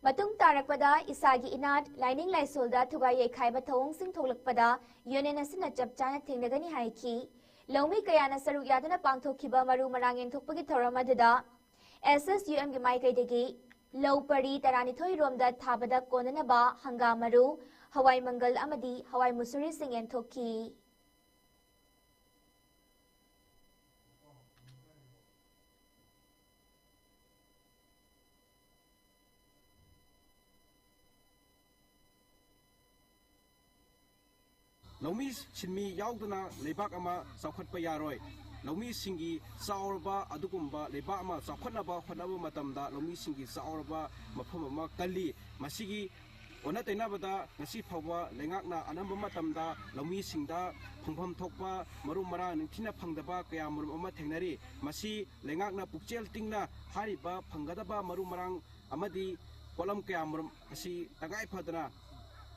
ꯃꯇꯨꯡ ꯇꯥꯔꯛꯄꯗ ꯏꯁꯥꯒꯤ ꯏꯅꯥꯠ, ꯂꯥꯏꯅꯤꯡ ꯂꯥꯏꯁꯣꯜꯗ ꯊꯨꯒꯥꯏ ꯌꯩꯈꯥꯏꯕ ꯊꯧꯑꯣꯡꯁꯤꯡ ꯊꯣꯛꯂꯛꯄꯗ union ꯑꯁꯤꯅ ꯆꯞ ꯆꯥꯅ ꯊꯦꯡꯅꯒꯅꯤ ꯍꯥꯏꯈꯤ꯫ ꯂꯧꯃꯤ ꯀꯌꯥꯅ ꯁꯔꯨꯛ ꯌꯥꯗꯨꯅ ꯄꯥꯡꯊꯣꯛꯈꯤꯕ ꯃꯔꯨ ꯃꯔꯥꯡ ꯌꯦꯟꯊꯣꯛꯄꯒꯤ ꯊꯧꯔꯝ ꯑꯗꯨꯗ SSUMꯒꯤ ꯃꯥꯏꯀꯩꯗꯒꯤ ꯂꯧ ꯄꯔꯤ ꯇꯔꯥꯅꯤꯊꯣꯏ ꯔꯣꯝꯗ ꯊꯥꯕꯗ ꯀꯣꯟꯅꯅꯕ ꯍꯪꯒꯥꯝ ꯃꯔꯨ, ꯍꯋꯥꯏ ꯃꯪꯒꯜ ꯑꯃꯗꯤ ꯍꯋꯥꯏ ꯃꯨꯁꯨꯔꯤꯁꯤꯡ ꯌꯦꯟꯊꯣꯛꯈꯤ꯫ ꯂꯧꯃꯤ ꯁꯤꯟꯃꯤ ꯌꯥꯎꯗꯅ ꯂꯩꯕꯥꯛ ꯑꯃ ꯆꯥꯎꯈꯠꯄ ꯌꯥꯔꯣꯏ꯫ ꯂꯧꯃꯤꯁꯤꯡꯒꯤ ꯆꯥꯎꯔꯕ ꯑꯗꯨꯒꯨꯝꯕ ꯂꯩꯕꯥꯛ ꯑꯃ ꯆꯥꯎꯈꯠꯅꯕ ꯍꯣꯠꯅꯕ ꯃꯇꯝꯗ ꯂꯧꯃꯤꯁꯤꯡꯒꯤ ꯆꯥꯎꯔꯕ ꯃꯐꯝ ꯑꯃ ꯀꯜꯂꯤ꯫ ꯃꯁꯤꯒꯤ ꯑꯣꯟꯅ ꯇꯩꯅꯕꯗ ꯉꯁꯤ ꯐꯥꯎꯕ ꯂꯩꯉꯥꯛꯅ ꯑꯅꯝꯕ ꯃꯇꯝꯗ ꯂꯧꯃꯤꯁꯤꯡꯗ ꯐꯪꯐꯝ ꯊꯣꯛꯄ ꯃꯔꯨ ꯃꯔꯥꯡ ꯅꯤꯡꯊꯤꯅ ꯐꯪꯗꯕ ꯀꯌꯥ ꯃꯔꯨꯝ ꯑꯃ ꯊꯦꯡꯅꯔꯤ꯫ ꯃꯁꯤ ꯂꯩꯉꯥꯛꯅ ꯄꯨꯛꯆꯦꯜ ꯇꯤꯡꯅ ꯍꯥꯏꯔꯤꯕ ꯐꯪꯒꯗꯕ ꯃꯔꯨ ꯃꯔꯥꯡ ꯑꯃꯗꯤ ꯄꯣꯠꯂꯝ ꯀꯌꯥ ꯃꯔꯨꯝ ꯑꯁꯤ ꯇꯉꯥꯏ ꯐꯗꯅ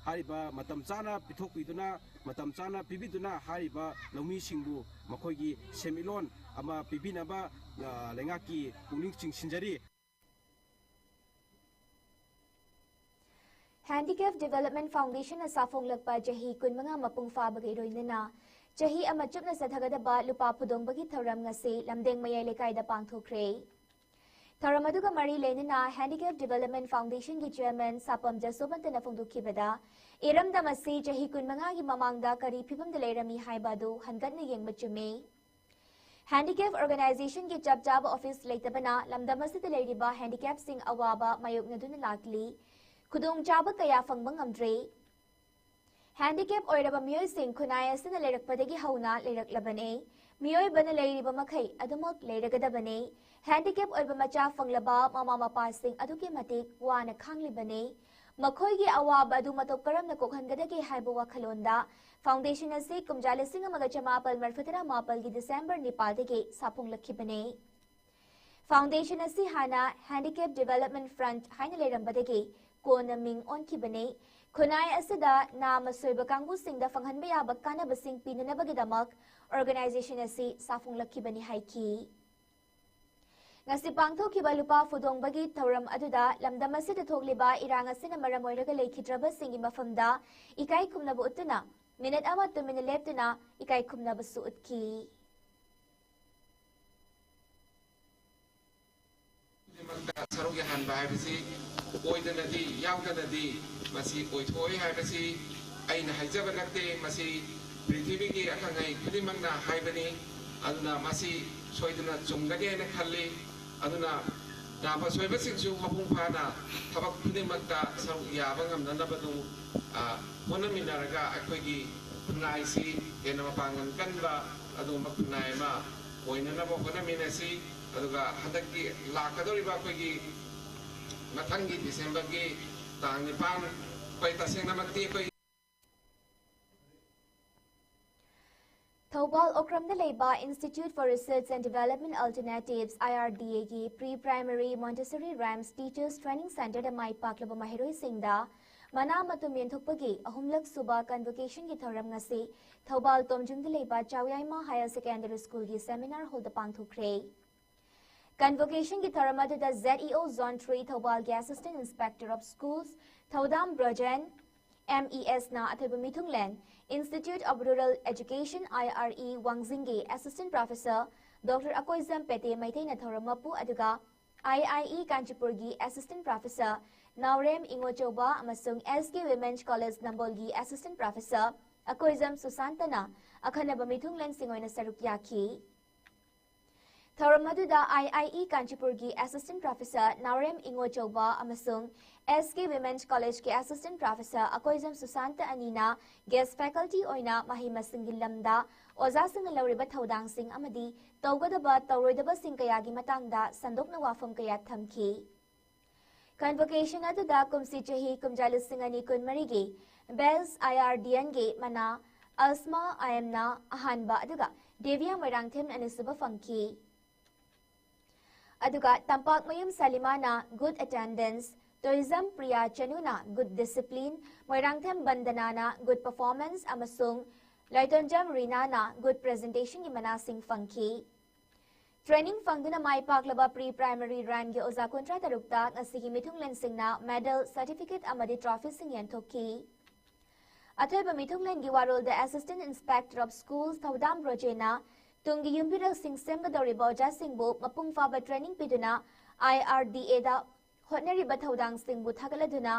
ꯍꯥꯏꯔꯤꯕ ꯃꯇꯝ ꯆꯥꯅ ꯄꯤꯊꯣꯛꯄꯤꯗꯨꯅ, ꯃꯇꯝ ꯆꯥꯅ ꯄꯤꯕꯤꯗꯨꯅ ꯍꯥꯏꯔꯤꯕ ꯂꯧꯃꯤꯁꯤꯡꯕꯨ ꯃꯈꯣꯏꯒꯤ ꯁꯦꯟꯃꯤꯠꯂꯣꯟ ꯑꯃ ꯄꯤꯕꯤꯅꯕ, ꯑ, ꯂꯩꯉꯥꯛꯀꯤ ꯄꯨꯛꯅꯤꯡ ꯆꯤꯡꯁꯤꯟꯖꯔꯤ꯫ Handicap Development Foundationꯅ ꯁꯥꯐꯣꯡꯂꯛꯄ ꯆꯍꯤ ꯀꯨꯟꯃꯉꯥ ꯃꯄꯨꯡ ꯐꯥꯕꯒ ꯏꯔꯣꯏꯅꯅ ꯆꯍꯤ ꯑꯃ ꯆꯨꯞꯅ ꯆꯠꯊꯒꯗꯕ ꯂꯨꯄꯥ ꯐꯨꯗꯣꯡꯕꯒꯤ ꯊꯧꯔꯝ ꯉꯁꯤ ꯂꯝꯗꯦꯡ ꯃꯌꯥꯏ ꯂꯩꯀꯥꯏꯗ ꯄꯥꯡꯊꯣꯛꯈ꯭ꯔꯦ꯫ ꯊꯧꯔꯝ ꯑꯗꯨꯒ ꯃꯔꯤ ꯂꯩꯅꯅ Handicap Development Foundationꯒꯤ Chairman ꯁꯥꯄꯝ ꯖꯁꯣꯕꯟꯇꯅ ꯐꯣꯡꯗꯣꯛꯈꯤꯕꯗ, ꯏꯔꯝꯗꯝ ꯑꯁꯤ ꯆꯍꯤ ꯀꯨꯟꯃꯉꯥꯒꯤ ꯃꯃꯥꯡꯗ ꯀꯔꯤ ꯐꯤꯕꯝꯗ ꯂꯩꯔꯝꯃꯤ ꯍꯥꯏꯕ ꯑꯗꯨ ꯍꯟꯒꯠꯅ ꯌꯦꯡꯕ ꯆꯨꯝꯃꯤ꯫ Handicap Organizationꯒꯤ ꯆꯞ ꯆꯥꯕ office ꯂꯩꯇꯕꯅ ꯂꯝꯗꯝ ꯑꯁꯤꯗ ꯂꯩꯔꯤꯕ handicapꯁꯤꯡ ꯑꯋꯥꯕ ꯃꯥꯌꯣꯛꯅꯗꯨꯅ ꯂꯥꯛꯂꯤ꯫ ꯈꯨꯗꯣꯡꯆꯥꯕ ꯀꯌꯥ ꯐꯪꯕ ꯉꯝꯗ꯭ꯔꯦ꯫ Handicap ꯑꯣꯏꯔꯕ ꯃꯤꯑꯣꯏꯁꯤꯡ ꯈꯨꯟꯅꯥꯏ ꯑꯁꯤꯅ ꯂꯩꯔꯛꯄꯗꯒꯤ ꯍꯧꯅ ꯂꯩꯔꯛꯂꯕꯅꯤ꯫ ꯃꯤꯑꯣꯏꯕꯅ ꯂꯩꯔꯤꯕ ꯃꯈꯩ ꯑꯗꯨꯃꯛ ꯂꯩꯔꯒꯗꯕꯅꯤ꯫ Handicap ꯑꯣꯏꯕ ꯃꯆꯥ ꯐꯪꯂꯕ ꯃꯃꯥ ꯃꯄꯥꯁꯤꯡ ꯑꯗꯨꯛꯀꯤ ꯃꯇꯤꯛ ꯋꯥꯅ ꯈꯥꯡꯂꯤꯕꯅꯤ꯫ ꯃꯈꯣꯏꯒꯤ ꯑꯋꯥꯕ ꯑꯗꯨ ꯃꯇꯧ ꯀꯔꯝꯅ ꯀꯣꯛꯍꯟꯒꯗꯒꯦ ꯍꯥꯏꯕ ꯋꯥꯈꯜꯂꯣꯟꯗ Foundation ꯑꯁꯤ ꯀꯨꯝꯖꯥ ꯂꯤꯁꯤꯡ ꯑꯃꯒ ꯆꯃꯥꯄꯜ ꯃꯔꯤꯐꯨ ꯇꯔꯥ ꯃꯥꯄꯜꯒꯤ December ꯅꯤꯄꯥꯜꯗꯒꯤ ꯁꯥꯐꯣꯡꯂꯛꯈꯤꯕꯅꯤ꯫ Foundation ꯑꯁꯤ ꯍꯥꯟꯅ Handicap Development Front ꯍꯥꯏꯅ ꯂꯩꯔꯝꯕꯗꯒꯤ ꯀꯣꯟꯅ ꯃꯤꯡ ꯑꯣꯟꯈꯤꯕꯅꯤ꯫ ꯈꯨꯟꯅꯥꯏ ꯑꯁꯤꯗ ꯅꯥꯃ ꯁꯣꯏꯕ ꯀꯥꯡꯕꯨꯁꯤꯡꯗ ꯐꯪꯍꯟꯕ ꯌꯥꯕ ꯀꯥꯟꯅꯕꯁꯤꯡ ꯄꯤꯅꯅꯕꯒꯤꯗꯃꯛ organization ꯑꯁꯤ ꯁꯥꯐꯣꯡꯂꯛꯈꯤꯕꯅꯤ ꯍꯥꯏꯈꯤ꯫ ꯉꯁꯤ ꯄꯥꯡꯊꯣꯛꯈꯤꯕ ꯂꯨꯄꯥ ꯐꯨꯗꯣꯡꯕꯒꯤ ꯊꯧꯔꯝ ꯑꯗꯨꯗ ꯂꯝꯗꯝ ꯑꯁꯤꯗ ꯊꯣꯛꯂꯤꯕ ꯏꯔꯥꯡ ꯑꯁꯤꯅ ꯃꯔꯝ ꯑꯣꯏꯔꯒ ꯂꯩꯈꯤꯗ꯭ꯔꯕꯁꯤꯡꯒꯤ ꯃꯐꯝꯗ ꯏꯀꯥꯏ ꯈꯨꯝꯅꯕ ꯎꯠꯇꯨꯅ minute ꯑꯃ ꯇꯨꯃꯤꯟꯅ ꯂꯦꯞꯇꯨꯅ ꯏꯀꯥꯏ ꯈꯨꯝꯅꯕꯁꯨ ꯎꯠꯈꯤ꯫ ꯈꯨꯗꯤꯡꯃꯛꯇ ꯁꯔꯨꯛ ꯌꯥꯍꯟꯕ ꯍꯥꯏꯕꯁꯤ ꯑꯣꯏꯗꯅꯗꯤ ꯌꯥꯎꯗꯅꯗꯤ ꯃꯁꯤ ꯑꯣꯏꯊꯣꯛꯑꯣꯏ ꯍꯥꯏꯕꯁꯤ ꯑꯩꯅ ꯍꯥꯏꯖꯕ ꯅꯠꯇꯦ, ꯃꯁꯤ ꯄ꯭ꯔꯤꯊꯤꯕꯤꯒꯤ ꯑꯈꯪ ꯑꯍꯩ ꯈꯨꯗꯤꯡꯃꯛꯅ ꯍꯥꯏꯕꯅꯤ꯫ ꯑꯗꯨꯅ ꯃꯁꯤ ꯁꯣꯏꯗꯅ ꯆꯨꯝꯒꯅꯤ ꯍꯥꯏꯅ ꯈꯜꯂꯤ꯫ ꯑꯗꯨꯅ ꯅꯥꯕ ꯁꯣꯏꯕꯁꯤꯡꯁꯨ ꯃꯄꯨꯡ ꯐꯥꯅ ꯊꯕꯛ ꯈꯨꯗꯤꯡꯃꯛꯇ ꯁꯔꯨꯛ ꯌꯥꯕ ꯉꯝꯅꯅꯕꯗꯨ, ꯑ, ꯍꯣꯠꯅꯃꯤꯟꯅꯔꯒ ꯑꯩꯈꯣꯏꯒꯤ ꯈꯨꯟꯅꯥꯏꯁꯤ ꯍꯦꯟꯅ ꯃꯄꯥꯡꯒꯜ ꯀꯟꯕ ꯑꯗꯨꯒꯨꯝꯕ ꯈꯨꯟꯅꯥꯏ ꯑꯃ ꯑꯣꯏꯅꯅꯕ ꯍꯣꯠꯅꯃꯤꯟꯅꯁꯤ꯫ ꯑꯗꯨꯒ ꯍꯟꯗꯛꯀꯤ ꯂꯥꯛꯀꯗꯧꯔꯤꯕ ꯑꯩꯈꯣꯏꯒꯤ ꯃꯊꯪꯒꯤ Decemberꯒꯤ ꯇꯥꯡ ꯅꯤꯄꯥꯟ, ꯑꯩꯈꯣꯏ ꯇꯁꯦꯡꯅꯃꯛꯇꯤ ꯑꯩꯈꯣꯏ ꯊꯧꯕꯥꯜ ꯑꯣꯀ꯭ꯔꯝꯗ ꯂꯩꯕ Institute for Research and Development Alternatives, IRDAꯒꯤ Pre-Primary Montessori Rhymes Teachers Training Centreꯗ ꯃꯥꯏ ꯄꯥꯛꯂꯕ ꯃꯍꯩꯔꯣꯏꯁꯤꯡꯗ ꯃꯅꯥ ꯃꯇꯨꯝ ꯌꯦꯟꯊꯣꯛꯄꯒꯤ ꯑꯍꯨꯝꯂꯛ ꯁꯨꯕ Convocationꯒꯤ ꯊꯧꯔꯝ ꯉꯁꯤ ꯊꯧꯕꯥꯜ ꯇꯣꯝꯖꯨꯝꯗ ꯂꯩꯕ ꯆꯥꯎꯌꯥꯏꯃ Higher Secondary Schoolꯒꯤ Seminar Hallꯗ ꯄꯥꯡꯊꯣꯛꯈ꯭ꯔꯦ꯫ Convocationꯒꯤ ꯊꯧꯔꯝ ꯑꯗꯨꯗ ZEO Zone three ꯊꯧꯕꯥꯜꯒꯤ Assistant Inspector of Schools ꯊꯧꯗꯥꯝ ꯕ꯭ꯔꯣꯖꯦꯟ, MESꯅ ꯑꯊꯣꯏꯕ ꯃꯤꯊꯨꯡꯂꯦꯟ, Institute of Rural Education, IRE ꯋꯥꯡꯖꯤꯡꯒꯤ Assistant Professor Doctor Akoijam ꯄꯦꯇꯦ ꯃꯩꯇꯩꯅ ꯊꯧꯔꯝ ꯃꯄꯨ, ꯑꯗꯨꯒ ꯑꯥꯏ ꯑꯥꯏ ꯏ ꯀꯥꯟꯆꯤꯄꯨꯔꯒꯤ Assistant Professor ꯅꯥꯎꯔꯦꯝ ꯏꯉꯣꯆꯧꯕ ꯑꯃꯁꯨꯡ ꯑꯦꯁ ꯀꯦ Women's College ꯅꯝꯕꯣꯜꯒꯤ Assistant Professor Akoijam ꯁꯨꯁꯥꯟꯇꯅ ꯑꯈꯟꯅꯕ ꯃꯤꯊꯨꯡꯂꯦꯟꯁꯤꯡ ꯑꯣꯏꯅ ꯁꯔꯨꯛ ꯌꯥꯈꯤ꯫ ꯊꯧꯔꯝ ꯑꯗꯨꯗ ꯑꯥꯏ ꯑꯥꯏ ꯏ ꯀꯥꯟꯆꯤꯄꯨꯔꯒꯤ Assistant Professor ꯅꯥꯎꯔꯦꯝ ꯏꯉꯣꯆꯧꯕ ꯑꯃꯁꯨꯡ ꯑꯦꯁ ꯀꯦ Women's Collegeꯀꯤ Assistant Professor ꯑꯀꯣꯏꯖꯝ ꯁꯨꯁꯥꯟꯇ ꯑꯅꯤꯅ guest faculty ꯑꯣꯏꯅ ꯃꯍꯩ ꯃꯁꯤꯡꯒꯤ ꯂꯝꯗ ꯑꯣꯖꯥꯁꯤꯡꯅ ꯂꯧꯔꯤꯕ ꯊꯧꯗꯥꯡꯁꯤꯡ ꯑꯃꯗꯤ ꯇꯧꯒꯗꯕ ꯇꯧꯔꯣꯏꯗꯕꯁꯤꯡ ꯀꯌꯥꯒꯤ ꯃꯇꯥꯡꯗ ꯁꯟꯗꯣꯛꯅ ꯋꯥꯐꯝ ꯀꯌꯥ ꯊꯝꯈꯤ꯫ Convocation ꯑꯗꯨꯗ ꯀꯨꯝꯁꯤ ꯆꯍꯤ ꯀꯨꯝꯖꯥ ꯂꯤꯁꯤꯡ ꯑꯅꯤ ꯀꯨꯟꯃꯔꯤꯒꯤ Best ꯑꯥꯏ ꯑꯥꯔ ꯗꯤ ꯑꯦꯟꯒꯤ ꯃꯅꯥ ꯑꯜꯁꯃꯥ ꯑꯥꯏ ꯑꯦꯝꯅ ꯑꯍꯥꯟꯕ ꯑꯗꯨꯒ ꯗꯦꯕꯤꯌꯥ ꯃꯣꯏꯔꯥꯡꯊꯦꯝ ꯑꯅꯤꯁꯨꯕ ꯐꯪꯈꯤ꯫ ꯑꯗꯨꯒ ꯇꯝꯄꯥꯛꯃꯌꯨꯝ ꯁꯂꯤꯃꯥꯅ good attendance, Toijam Priya ꯆꯅꯨꯅ good discipline, Moirangthem ꯕꯟꯗꯅꯥꯅ good performance ꯑꯃꯁꯨꯡ ꯂꯥꯏꯇꯣꯟꯖꯝ ꯔꯤꯅꯥꯅ good presentationꯒꯤ ꯃꯅꯥꯁꯤꯡ ꯐꯪꯈꯤ꯫ Training ꯐꯪꯗꯨꯅ ꯃꯥꯏ ꯄꯥꯛꯂꯕ pre primary rankꯒꯤ ꯑꯣꯖꯥ ꯀꯨꯟꯊ꯭ꯔꯥ ꯇꯔꯨꯛꯇ ꯉꯁꯤꯒꯤ ꯃꯤꯊꯨꯡꯂꯦꯟꯁꯤꯡꯅ medal, certificate ꯑꯃꯗꯤ trophyꯁꯤꯡ ꯌꯦꯟꯊꯣꯛꯈꯤ꯫ ꯑꯊꯣꯏꯕ ꯃꯤꯊꯨꯡꯂꯦꯟꯒꯤ ꯋꯥꯔꯣꯜꯗ Assistant Inspector of Schools ꯊꯧꯗꯥꯝ ꯔꯣꯖꯦꯅ ꯇꯨꯡꯒꯤ ꯌꯨꯝꯕꯤꯔꯦꯜꯁꯤꯡ ꯁꯦꯝꯒꯗꯧꯔꯤꯕ ꯑꯣꯖꯥꯁꯤꯡꯕꯨ ꯃꯄꯨꯡ ꯐꯥꯕ training ꯄꯤꯗꯨꯅ ꯑꯥꯏ ꯑꯥꯔ ꯗꯤ ꯑꯦꯗ ꯍꯣꯠꯅꯔꯤꯕ ꯊꯧꯗꯥꯡꯁꯤꯡꯕꯨ ꯊꯥꯒꯠꯂꯗꯨꯅ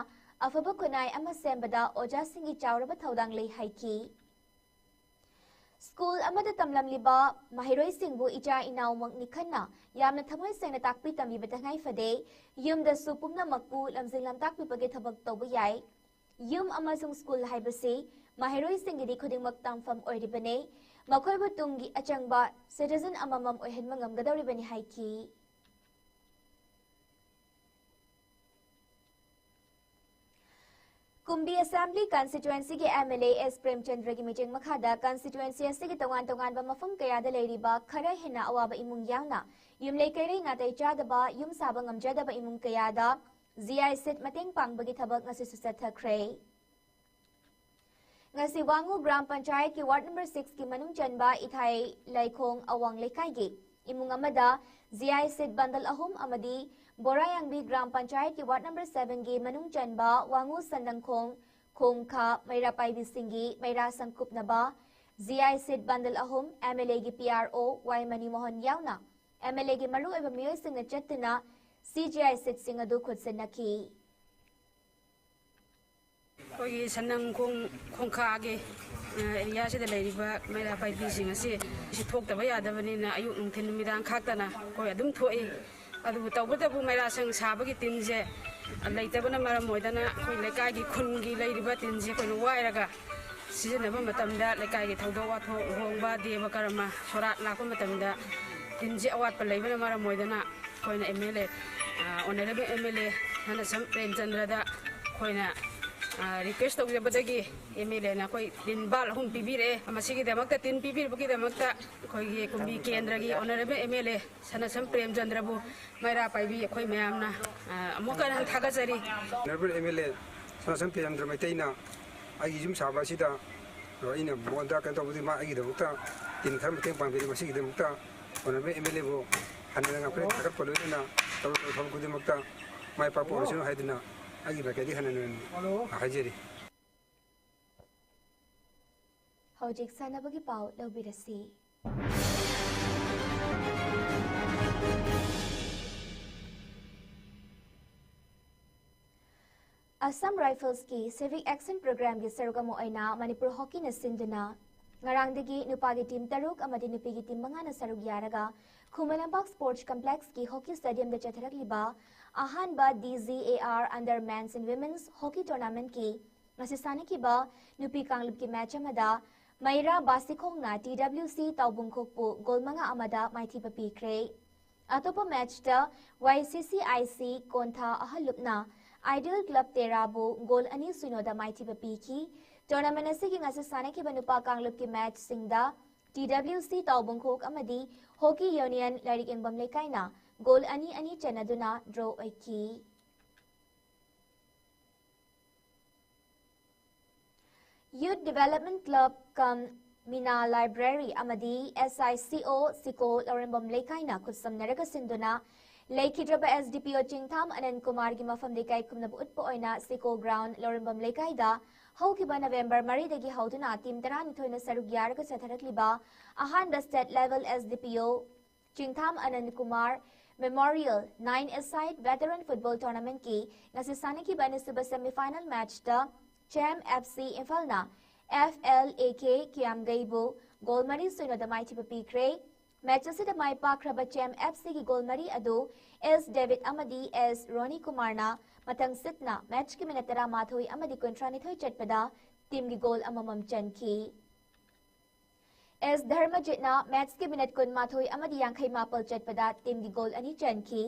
ꯑꯐꯕ ꯈꯨꯟꯅꯥꯏ ꯑꯃ ꯁꯦꯝꯕꯗ ꯑꯣꯖꯥꯁꯤꯡꯒꯤ ꯆꯥꯎꯔꯕ ꯊꯧꯗꯥꯡ ꯂꯩ ꯍꯥꯏꯈꯤ꯫ ꯁ꯭ꯀꯨꯜ ꯑꯃꯗ ꯇꯝꯂꯝꯂꯤꯕ ꯃꯍꯩꯔꯣꯏꯁꯤꯡꯕꯨ ꯏꯆꯥ ꯏꯅꯥꯎꯃꯛꯅꯤ ꯈꯟꯅ ꯌꯥꯝꯅ ꯊꯃꯣꯏ ꯁꯦꯡꯅ ꯇꯥꯛꯄꯤ ꯇꯝꯕꯤꯕ ꯇꯉꯥꯏ ꯐꯗꯦ꯫ ꯌꯨꯝꯗꯁꯨ ꯄꯨꯝꯅꯃꯛꯄꯨ ꯂꯝꯖꯤꯡ ꯂꯝꯇꯥꯛꯄꯤꯕꯒꯤ ꯊꯕꯛ ꯇꯧꯕ ꯌꯥꯏ꯫ ꯌꯨꯝ ꯑꯃꯁꯨꯡ ꯁ꯭ꯀꯨꯜ ꯍꯥꯏꯕꯁꯤ ꯃꯍꯩꯔꯣꯏꯁꯤꯡꯒꯤꯗꯤ ꯈꯨꯗꯤꯡꯃꯛ ꯇꯝꯐꯝ ꯑꯣꯏꯔꯤꯕꯅꯤ꯫ ꯃꯈꯣꯏꯕꯨ ꯇꯨꯡꯒꯤ ꯑꯆꯪꯕ citizen ꯑꯃꯃꯝ ꯑꯣꯏꯍꯟꯕ ꯉꯝꯒꯗꯧꯔꯤꯕꯅꯤ ꯍꯥꯏꯈꯤ꯫ ꯀꯨꯝꯕꯤ Assembly Constituencyꯒꯤ M L A S ꯄ꯭ꯔꯦꯝꯆꯟꯗ꯭ꯔꯒꯤ ꯃꯤꯆꯪ ꯃꯈꯥꯗ constituency ꯑꯁꯤꯒꯤ ꯇꯣꯉꯥꯟ ꯇꯣꯉꯥꯟꯕ ꯃꯐꯝ ꯀꯌꯥꯗ ꯂꯩꯔꯤꯕ ꯈꯔ ꯍꯦꯟꯅ ꯑꯋꯥꯕ ꯏꯃꯨꯡ ꯌꯥꯎꯅ ꯌꯨꯝꯂꯩ ꯀꯩꯔꯩ ꯅꯥꯇꯩ ꯆꯥꯗꯕ, ꯌꯨꯝ ꯁꯥꯕ ꯉꯝꯖꯗꯕ ꯏꯃꯨꯡ ꯀꯌꯥꯗ G I seed ꯃꯇꯦꯡ ꯄꯥꯡꯕꯒꯤ ꯊꯕꯛ ꯉꯁꯤꯁꯨ ꯆꯠꯊꯈ꯭ꯔꯦ꯫ ꯉꯁꯤ ꯋꯥꯉꯨ ꯒ꯭ꯔꯥꯝ ꯄꯟꯆꯥꯌꯠꯀꯤ ward number sixꯀꯤ ꯃꯅꯨꯡ ꯆꯟꯕ ꯏꯊꯥꯏ ꯂꯩꯈꯣꯡ ꯑꯋꯥꯡ ꯂꯩꯀꯥꯏꯒꯤ ꯏꯃꯨꯡ ꯑꯃꯗ G I seed bundle ꯑꯍꯨꯝ ꯑꯃꯗꯤ ꯕꯣꯔꯥꯌꯥꯡꯕꯤ ꯒ꯭ꯔꯥꯝ ꯄꯟꯆꯥꯌꯠꯀꯤ ward number sevenꯒꯤ ꯃꯅꯨꯡ ꯆꯟꯕ ꯋꯥꯉꯨ ꯁꯟꯗꯪꯈꯣꯡ ꯈꯣꯡꯈꯥ ꯃꯩꯔꯥ ꯄꯥꯏꯕꯤꯁꯤꯡꯒꯤ ꯃꯩꯔꯥ ꯁꯪꯀꯨꯞꯅꯕ G I seed bundle ꯑꯍꯨꯝ M L Aꯒꯤ P R O Y ꯃꯅꯤꯃꯣꯍꯟ ꯌꯥꯎꯅ ꯑꯦꯝ ꯑꯦꯜ ꯑꯦꯒꯤ ꯃꯔꯨꯑꯣꯏꯕ ꯃꯤꯑꯣꯏꯁꯤꯡꯅ ꯆꯠꯇꯨꯅ ꯁꯤ ꯖꯤ ꯑꯥꯏ ꯁꯤꯠꯁꯤꯡ ꯑꯗꯨ ꯈꯨꯠꯁꯤꯟꯅꯈꯤ꯫ ꯑꯩꯈꯣꯏꯒꯤ ꯁꯟꯅꯪ ꯈꯣꯡ-, ꯈꯣꯡꯈꯥꯒꯤ, ꯑ, ꯑꯦꯔꯤꯌꯥꯁꯤꯗ ꯂꯩꯔꯤꯕ ꯃꯩꯔꯥ ꯄꯥꯏꯕꯤꯁꯤꯡ ꯑꯁꯤ ꯁꯤ ꯊꯣꯛꯇꯕ ꯌꯥꯗꯕꯅꯤꯅ ꯑꯌꯨꯛ ꯅꯨꯡꯊꯤꯜ ꯅꯨꯃꯤꯗꯥꯡ ꯈꯥꯛꯇꯅ ꯑꯩꯈꯣꯏ ꯑꯗꯨꯝ ꯊꯣꯛꯏ꯫ ꯑꯗꯨꯕꯨ ꯇꯧꯕꯇꯕꯨ ꯃꯩꯔꯥ ꯁꯪ ꯁꯥꯕꯒꯤ ꯇꯤꯟꯁꯦ ꯂꯩꯇꯕꯅ ꯃꯔꯝ ꯑꯣꯏꯗꯅ ꯑꯩꯈꯣꯏ ꯂꯩꯀꯥꯏꯒꯤ ꯈꯨꯟꯒꯤ ꯂꯩꯔꯤꯕ ꯇꯤꯟꯁꯦ ꯑꯩꯈꯣꯏꯅ ꯋꯥꯏꯔꯒ ꯁꯤꯖꯤꯟꯅꯕ ꯃꯇꯝꯗ, ꯂꯩꯀꯥꯏꯒꯤ ꯊꯧꯗꯣꯛ ꯋꯥꯊꯣꯛ, ꯂꯨꯍꯣꯡꯕ, ꯗꯦꯕ ꯀꯔꯃ, ꯁꯣꯔꯥꯠ ꯂꯥꯛꯄ ꯃꯇꯝꯗ ꯇꯤꯟꯁꯤ ꯑꯋꯥꯠꯄ ꯂꯩꯕꯅ ꯃꯔꯝ ꯑꯣꯏꯗꯅ ꯑꯩꯈꯣꯏꯅ ꯑꯦꯝ ꯑꯦꯜ ꯑꯦ, ꯑ, ꯑꯣꯅꯔꯦꯕꯜ ꯑꯦꯝ ꯑꯦꯜ ꯑꯦ ꯁꯅꯥꯁꯝ ꯄ꯭ꯔꯦꯝꯆꯟꯗ꯭ꯔꯗ ꯑꯩꯈꯣꯏꯅ, ꯑ, ꯔꯤꯀ꯭ꯋꯦꯁ ꯇꯧꯖꯕꯗꯒꯤ ꯑꯦꯝ ꯑꯦꯜ ꯑꯦꯅ ꯑꯩꯈꯣꯏ ꯇꯤꯟ ꯕꯥꯜ ꯑꯍꯨꯝ ꯄꯤꯕꯤꯔꯛꯑꯦ꯫ ꯃꯁꯤꯒꯤꯗꯃꯛꯇ, ꯇꯤꯟ ꯄꯤꯕꯤꯔꯛꯄꯒꯤꯗꯃꯛꯇ ꯑꯩꯈꯣꯏꯒꯤ ꯀꯨꯝꯕꯤ ꯀꯦꯟꯗ꯭ꯔꯒꯤ ꯑꯣꯅꯔꯦꯕꯜ ꯑꯦꯝ ꯑꯦꯜ ꯑꯦ ꯁꯅꯥꯁꯝ ꯄ꯭ꯔꯦꯝꯆꯟꯗ꯭ꯔꯕꯨ ꯃꯩꯔꯥ ꯄꯥꯏꯕꯤ ꯑꯩꯈꯣꯏ ꯃꯌꯥꯝꯅ, ꯑ, ꯑꯃꯨꯛꯀ ꯍꯟꯅ ꯊꯥꯒꯠꯆꯔꯤ꯫ Honourable M L A ꯁꯅꯥꯁꯝ Premchandra ꯃꯩꯇꯩꯅ ꯑꯩꯒꯤ ꯌꯨꯝ ꯁꯥꯕ ꯑꯁꯤꯗ, ꯑ, ꯑꯩꯅ ꯃꯉꯣꯟꯗ ꯀꯩꯅꯣ ꯇꯧꯕꯗꯤ ꯃꯥ ꯑꯩꯒꯤꯗꯃꯛꯇ ꯇꯤꯟ ꯈꯔ ꯃꯇꯦꯡ ꯄꯥꯡꯕꯤꯔꯦ꯫ ꯃꯁꯤꯒꯤꯗꯃꯛꯇ ꯑꯣꯅꯔꯦꯕꯜ ꯑꯦꯝ ꯑꯦꯜ ꯑꯦꯕꯨ ꯍꯟꯅ ꯉꯥꯡꯈꯩ ꯊꯥꯒꯠꯄ ꯂꯣꯏꯅꯅ ꯇꯧꯔꯤꯕ ꯊꯕꯛ ꯈꯨꯗꯤꯡꯃꯛꯇ ꯃꯥꯏ ꯄꯥꯛꯄ ꯑꯣꯏꯔꯁꯅꯨ ꯍꯥꯏꯗꯨꯅ ꯑꯩꯒꯤ ꯃꯥꯏꯀꯩꯗꯒꯤ ꯍꯟꯅ ꯍꯟꯅ ꯍꯥꯏꯖꯔꯤ꯫ ꯍꯧꯖꯤꯛ ꯁꯥꯟꯅꯕꯒꯤ ꯄꯥꯎ ꯂꯧꯕꯤꯔꯁꯤ꯫ ꯑꯁꯥꯝ ꯔꯥꯏꯐꯜꯁꯀꯤ Civic Action Programꯒꯤ ꯁꯔꯨꯛ ꯑꯃ ꯑꯣꯏꯅ ꯃꯅꯤꯄꯨꯔ ꯍꯣꯀꯤꯅ ꯁꯤꯟꯗꯨꯅ ꯉꯔꯥꯡꯗꯒꯤ ꯅꯨꯄꯥꯒꯤ ꯇꯤꯝ ꯇꯔꯨꯛ ꯑꯃꯗꯤ ꯅꯨꯄꯤꯒꯤ ꯇꯤꯝ ꯃꯉꯥꯅ ꯁꯔꯨꯛ ꯌꯥꯔꯒ ꯈꯨꯃꯟ ꯂꯝꯄꯥꯛ ꯁ꯭ꯄꯣꯔꯠꯁ ꯀꯝꯄ꯭ꯂꯦꯛꯁꯀꯤ ꯍꯣꯀꯤ ꯁ꯭ꯇꯦꯗꯤꯌꯝꯗ ꯆꯠꯊꯔꯛꯂꯤꯕ ꯑꯍꯥꯟꯕ D G A R Under Men's and Women's Hockey Tournamentꯀꯤ ꯉꯁꯤ ꯁꯥꯟꯅꯈꯤꯕ ꯅꯨꯄꯤ ꯀꯥꯡꯂꯨꯞꯀꯤ ꯃꯦꯆ ꯑꯃꯗ ꯃꯩꯔꯥ ꯕꯥꯁꯤꯈꯣꯡꯅ T W C ꯇꯥꯎꯕꯨꯡꯈꯣꯛꯄꯨ ꯒꯣꯜ ꯃꯉꯥ ꯑꯃꯗ ꯃꯥꯏꯊꯤꯕ ꯄꯤꯈ꯭ꯔꯦ꯫ ꯑꯇꯣꯞꯄ ꯃꯦꯆꯇ Y C C I C ꯀꯣꯟꯊꯥ ꯑꯍꯜꯂꯨꯞꯅ Ideal Club ꯇꯦꯔꯥꯕꯨ ꯒꯣꯜ ꯑꯅꯤ ꯁꯤꯅꯣꯗ ꯃꯥꯏꯊꯤꯕ ꯄꯤꯈꯤ꯫ ꯇꯣꯔꯅꯥꯃꯦꯟ ꯑꯁꯤꯒꯤ ꯉꯁꯤ ꯁꯥꯟꯅꯈꯤꯕ ꯅꯨꯄꯥ ꯀꯥꯡꯂꯨꯞꯀꯤ ꯃꯦꯆꯁꯤꯡꯗ T W C ꯇꯥꯎꯕꯨꯡꯈꯣꯛ ꯑꯃꯗꯤ ꯍꯣꯀꯤ ꯌꯨꯅꯤꯌꯟ ꯂꯥꯏꯔꯤꯛ ꯌꯦꯡꯐꯝ ꯂꯩꯀꯥꯏꯅ ꯒꯣꯜ ꯑꯅꯤ ꯑꯅꯤ ꯆꯟꯅꯗꯨꯅ ꯗ꯭ꯔꯣ ꯑꯣꯏꯈꯤ꯫ Youth Development Club cum Mina Library ꯑꯃꯗꯤ S I C O ꯁꯤꯀꯣ ꯂꯧꯔꯦꯝꯕꯝ ꯂꯩꯀꯥꯏꯅ ꯈꯨꯠꯁꯝꯅꯔꯒ ꯁꯤꯟꯗꯨꯅ ꯂꯩꯈꯤꯗ꯭ꯔꯕ S D P O ꯆꯤꯡꯊꯥꯝ ꯑꯅꯟ ꯀꯨꯃꯥꯔꯒꯤ ꯃꯐꯝꯗ ꯏꯀꯥꯏ ꯈꯨꯝꯅꯕ ꯎꯠꯄ ꯑꯣꯏꯅ ꯁꯤꯀꯣ ꯒ꯭ꯔꯥꯎꯟ ꯂꯧꯔꯦꯝꯕꯝ ꯂꯩꯀꯥꯏꯗ ꯍꯧꯈꯤꯕ ꯅꯕꯦꯝꯕꯔ ꯃꯔꯤꯗꯒꯤ ꯍꯧꯗꯨꯅ ꯇꯤꯝ ꯇꯔꯥꯅꯤꯊꯣꯏꯅ ꯁꯔꯨꯛ ꯌꯥꯔꯒ ꯆꯠꯊꯔꯛꯂꯤꯕ ꯑꯍꯥꯟꯕ state level S D P O ꯆꯤꯡꯊꯥꯝ ꯑꯅꯟ Kumar Memorial nine-a-side Veteran Football Tournamentꯀꯤ ꯉꯁꯤ ꯁꯥꯟꯅꯈꯤꯕ ꯑꯅꯤꯁꯨꯕ semifinal matchꯇ CHAM FC ꯏꯝꯐꯥꯜꯅ FLAK ꯀꯤꯌꯥꯝꯒꯩꯕꯨ goal ꯃꯔꯤ ꯁꯨꯏꯅꯣꯗ ꯃꯥꯏꯊꯤꯕ ꯄꯤꯈ꯭ꯔꯦ꯫ Match ꯑꯁꯤꯗ ꯃꯥꯏ ꯄꯥꯛꯈ꯭ꯔꯕ CHAM FCꯒꯤ goal ꯃꯔꯤ ꯑꯗꯨ S ꯗꯦꯕꯤꯠ ꯑꯃꯗꯤ S ꯔꯣꯅꯤ ꯀꯨꯃꯥꯔꯅ ꯃꯊꯪ ꯁꯤꯠꯅ matchꯀꯤ minute ꯇꯔꯥꯃꯥꯊꯣꯏ ꯑꯃꯗꯤ ꯀꯨꯟꯊ꯭ꯔꯥꯅꯤꯊꯣꯏ ꯆꯠꯄꯗ teamꯒꯤ goal ꯑꯃꯃꯝ ꯆꯟꯈꯤ꯫ S ꯙꯔꯃꯖꯤꯠꯅ matchꯀꯤ minute ꯀꯨꯟꯃꯥꯊꯣꯏ ꯑꯃꯗꯤ ꯌꯥꯡꯈꯩ ꯃꯥꯄꯜ ꯆꯠꯄꯗ teamꯒꯤ goal ꯑꯅꯤ ꯆꯟꯈꯤ꯫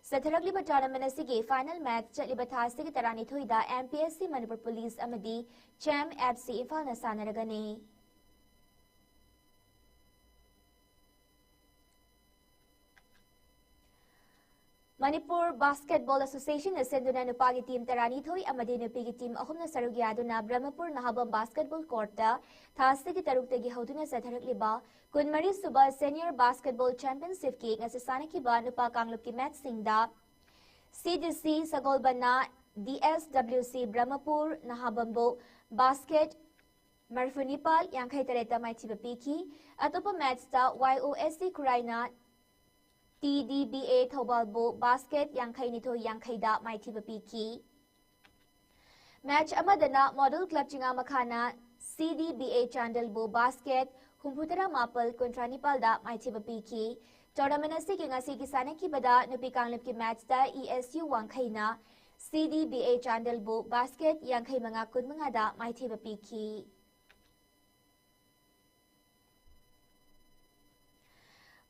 ꯆꯠꯊꯔꯛꯂꯤꯕ tournament ꯑꯁꯤꯒꯤ final match ꯆꯠꯂꯤꯕ ꯊꯥ ꯑꯁꯤꯒꯤ ꯇꯔꯥꯅꯤꯊꯣꯏꯗ MPSC ꯃꯅꯤꯄꯨꯔ ꯄꯨꯂꯤꯁ ꯑꯃꯗꯤ CHAM FC ꯏꯝꯐꯥꯜꯅ ꯁꯥꯟꯅꯔꯒꯅꯤ꯫ Manipur Basketball Associationꯅ ꯁꯤꯟꯗꯨꯅ ꯅꯨꯄꯥꯒꯤ team ꯇꯔꯥꯅꯤꯊꯣꯏ ꯑꯃꯗꯤ ꯅꯨꯄꯤꯒꯤ team ꯑꯍꯨꯝꯅ ꯁꯔꯨꯛ ꯌꯥꯗꯨꯅ ꯕ꯭ꯔꯍꯃꯄꯨꯔ ꯅꯍꯥꯕꯝ basketball courtꯇ ꯊꯥ ꯑꯁꯤꯒꯤ ꯇꯔꯨꯛꯇꯒꯤ ꯍꯧꯗꯨꯅ ꯆꯠꯊꯔꯛꯂꯤꯕ ꯀꯨꯟꯃꯔꯤ ꯁꯨꯕ Senior Basketball Championshipꯀꯤ ꯉꯁꯤ ꯁꯥꯟꯅꯈꯤꯕ ꯅꯨꯄꯥ ꯀꯥꯡꯂꯨꯞꯀꯤ matchꯁꯤꯡꯗ CDC ꯁꯒꯣꯜꯕꯟꯅ DSWC ꯕ꯭ꯔꯍꯃꯄꯨꯔ ꯅꯍꯥꯕꯝꯕꯨ basket ꯃꯔꯐꯨ ꯅꯤꯄꯥꯜ ꯌꯥꯡꯈꯩ ꯇꯔꯦꯠꯇ ꯃꯥꯏꯊꯤꯕ ꯄꯤꯈꯤ꯫ ꯑꯇꯣꯞꯄ matchꯇ YOSC ꯈꯨꯔꯥꯏꯅ TDBA ꯊꯧꯕꯥꯜꯕꯨ basket ꯌꯥꯡꯈꯩ ꯅꯤꯊꯣꯏ ꯌꯥꯡꯈꯩꯗ ꯃꯥꯏꯊꯤꯕ ꯄꯤꯈꯤ꯫ Match ꯑꯃꯗꯅ Model Club ꯆꯤꯉꯥꯃꯈꯥꯅ CDBA ꯆꯥꯟꯗꯦꯜꯕꯨ basket ꯍꯨꯝꯐꯨ ꯇꯔꯥ ꯃꯥꯄꯜ ꯀꯨꯟꯊ꯭ꯔꯥ ꯅꯤꯄꯥꯜꯗ ꯃꯥꯏꯊꯤꯕ ꯄꯤꯈꯤ꯫ Tournament ꯑꯁꯤꯒꯤ ꯉꯁꯤꯒꯤ ꯁꯥꯟꯅꯈꯤꯕꯗ ꯅꯨꯄꯤ ꯀꯥꯡꯂꯨꯞꯀꯤ matchꯇ ESU ꯋꯥꯡꯈꯩꯅ CDBA ꯆꯥꯟꯗꯦꯜꯕꯨ basket ꯌꯥꯡꯈꯩ ꯃꯉꯥ ꯀꯨꯟ ꯃꯉꯥꯗ ꯃꯥꯏꯊꯤꯕ ꯄꯤꯈꯤ꯫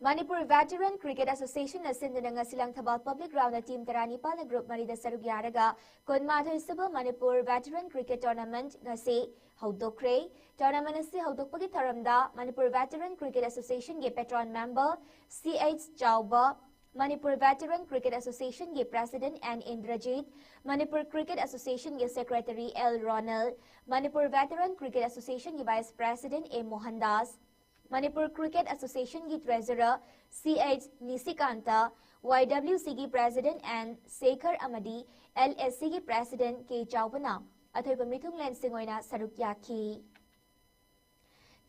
Manipur Veteran Cricket Associationꯅ ꯁꯤꯟꯗꯨꯅ ꯉꯁꯤ ꯂꯪꯊꯕꯥꯜ Public Groundꯗ team ꯇꯔꯥꯅꯤꯄꯥꯜꯅ group ꯃꯔꯤꯗ ꯁꯔꯨꯛ ꯌꯥꯔꯒ ꯀꯨꯟꯃꯥꯊꯣꯏ ꯁꯨꯕ Manipur Veteran Cricket Tournament ꯉꯁꯤ ꯍꯧꯗꯣꯛꯈ꯭ꯔꯦ꯫ Tournament ꯑꯁꯤ ꯍꯧꯗꯣꯛꯄꯒꯤ ꯊꯧꯔꯝꯗ Manipur Veteran Cricket Associationꯒꯤ patron member C H ꯆꯥꯎꯕ, Manipur Veteran Cricket Associationꯒꯤ President N Indrajit, Manipur Cricket Associationꯒꯤ Secretary L Ronel, Manipur Veteran Cricket Associationꯒꯤ Vice President A Mohan Das, Manipur Cricket Associationꯒꯤ Treasurer C H ꯅꯤꯁꯤꯀꯥꯟꯇ, YWCꯒꯤ President N Sekhar ꯑꯃꯗꯤ LSCꯒꯤ President K ꯆꯥꯎꯕꯅ ꯑꯊꯣꯏꯕ ꯃꯤꯊꯨꯡꯂꯦꯟꯁꯤꯡ ꯑꯣꯏꯅ ꯁꯔꯨꯛ ꯌꯥꯈꯤ꯫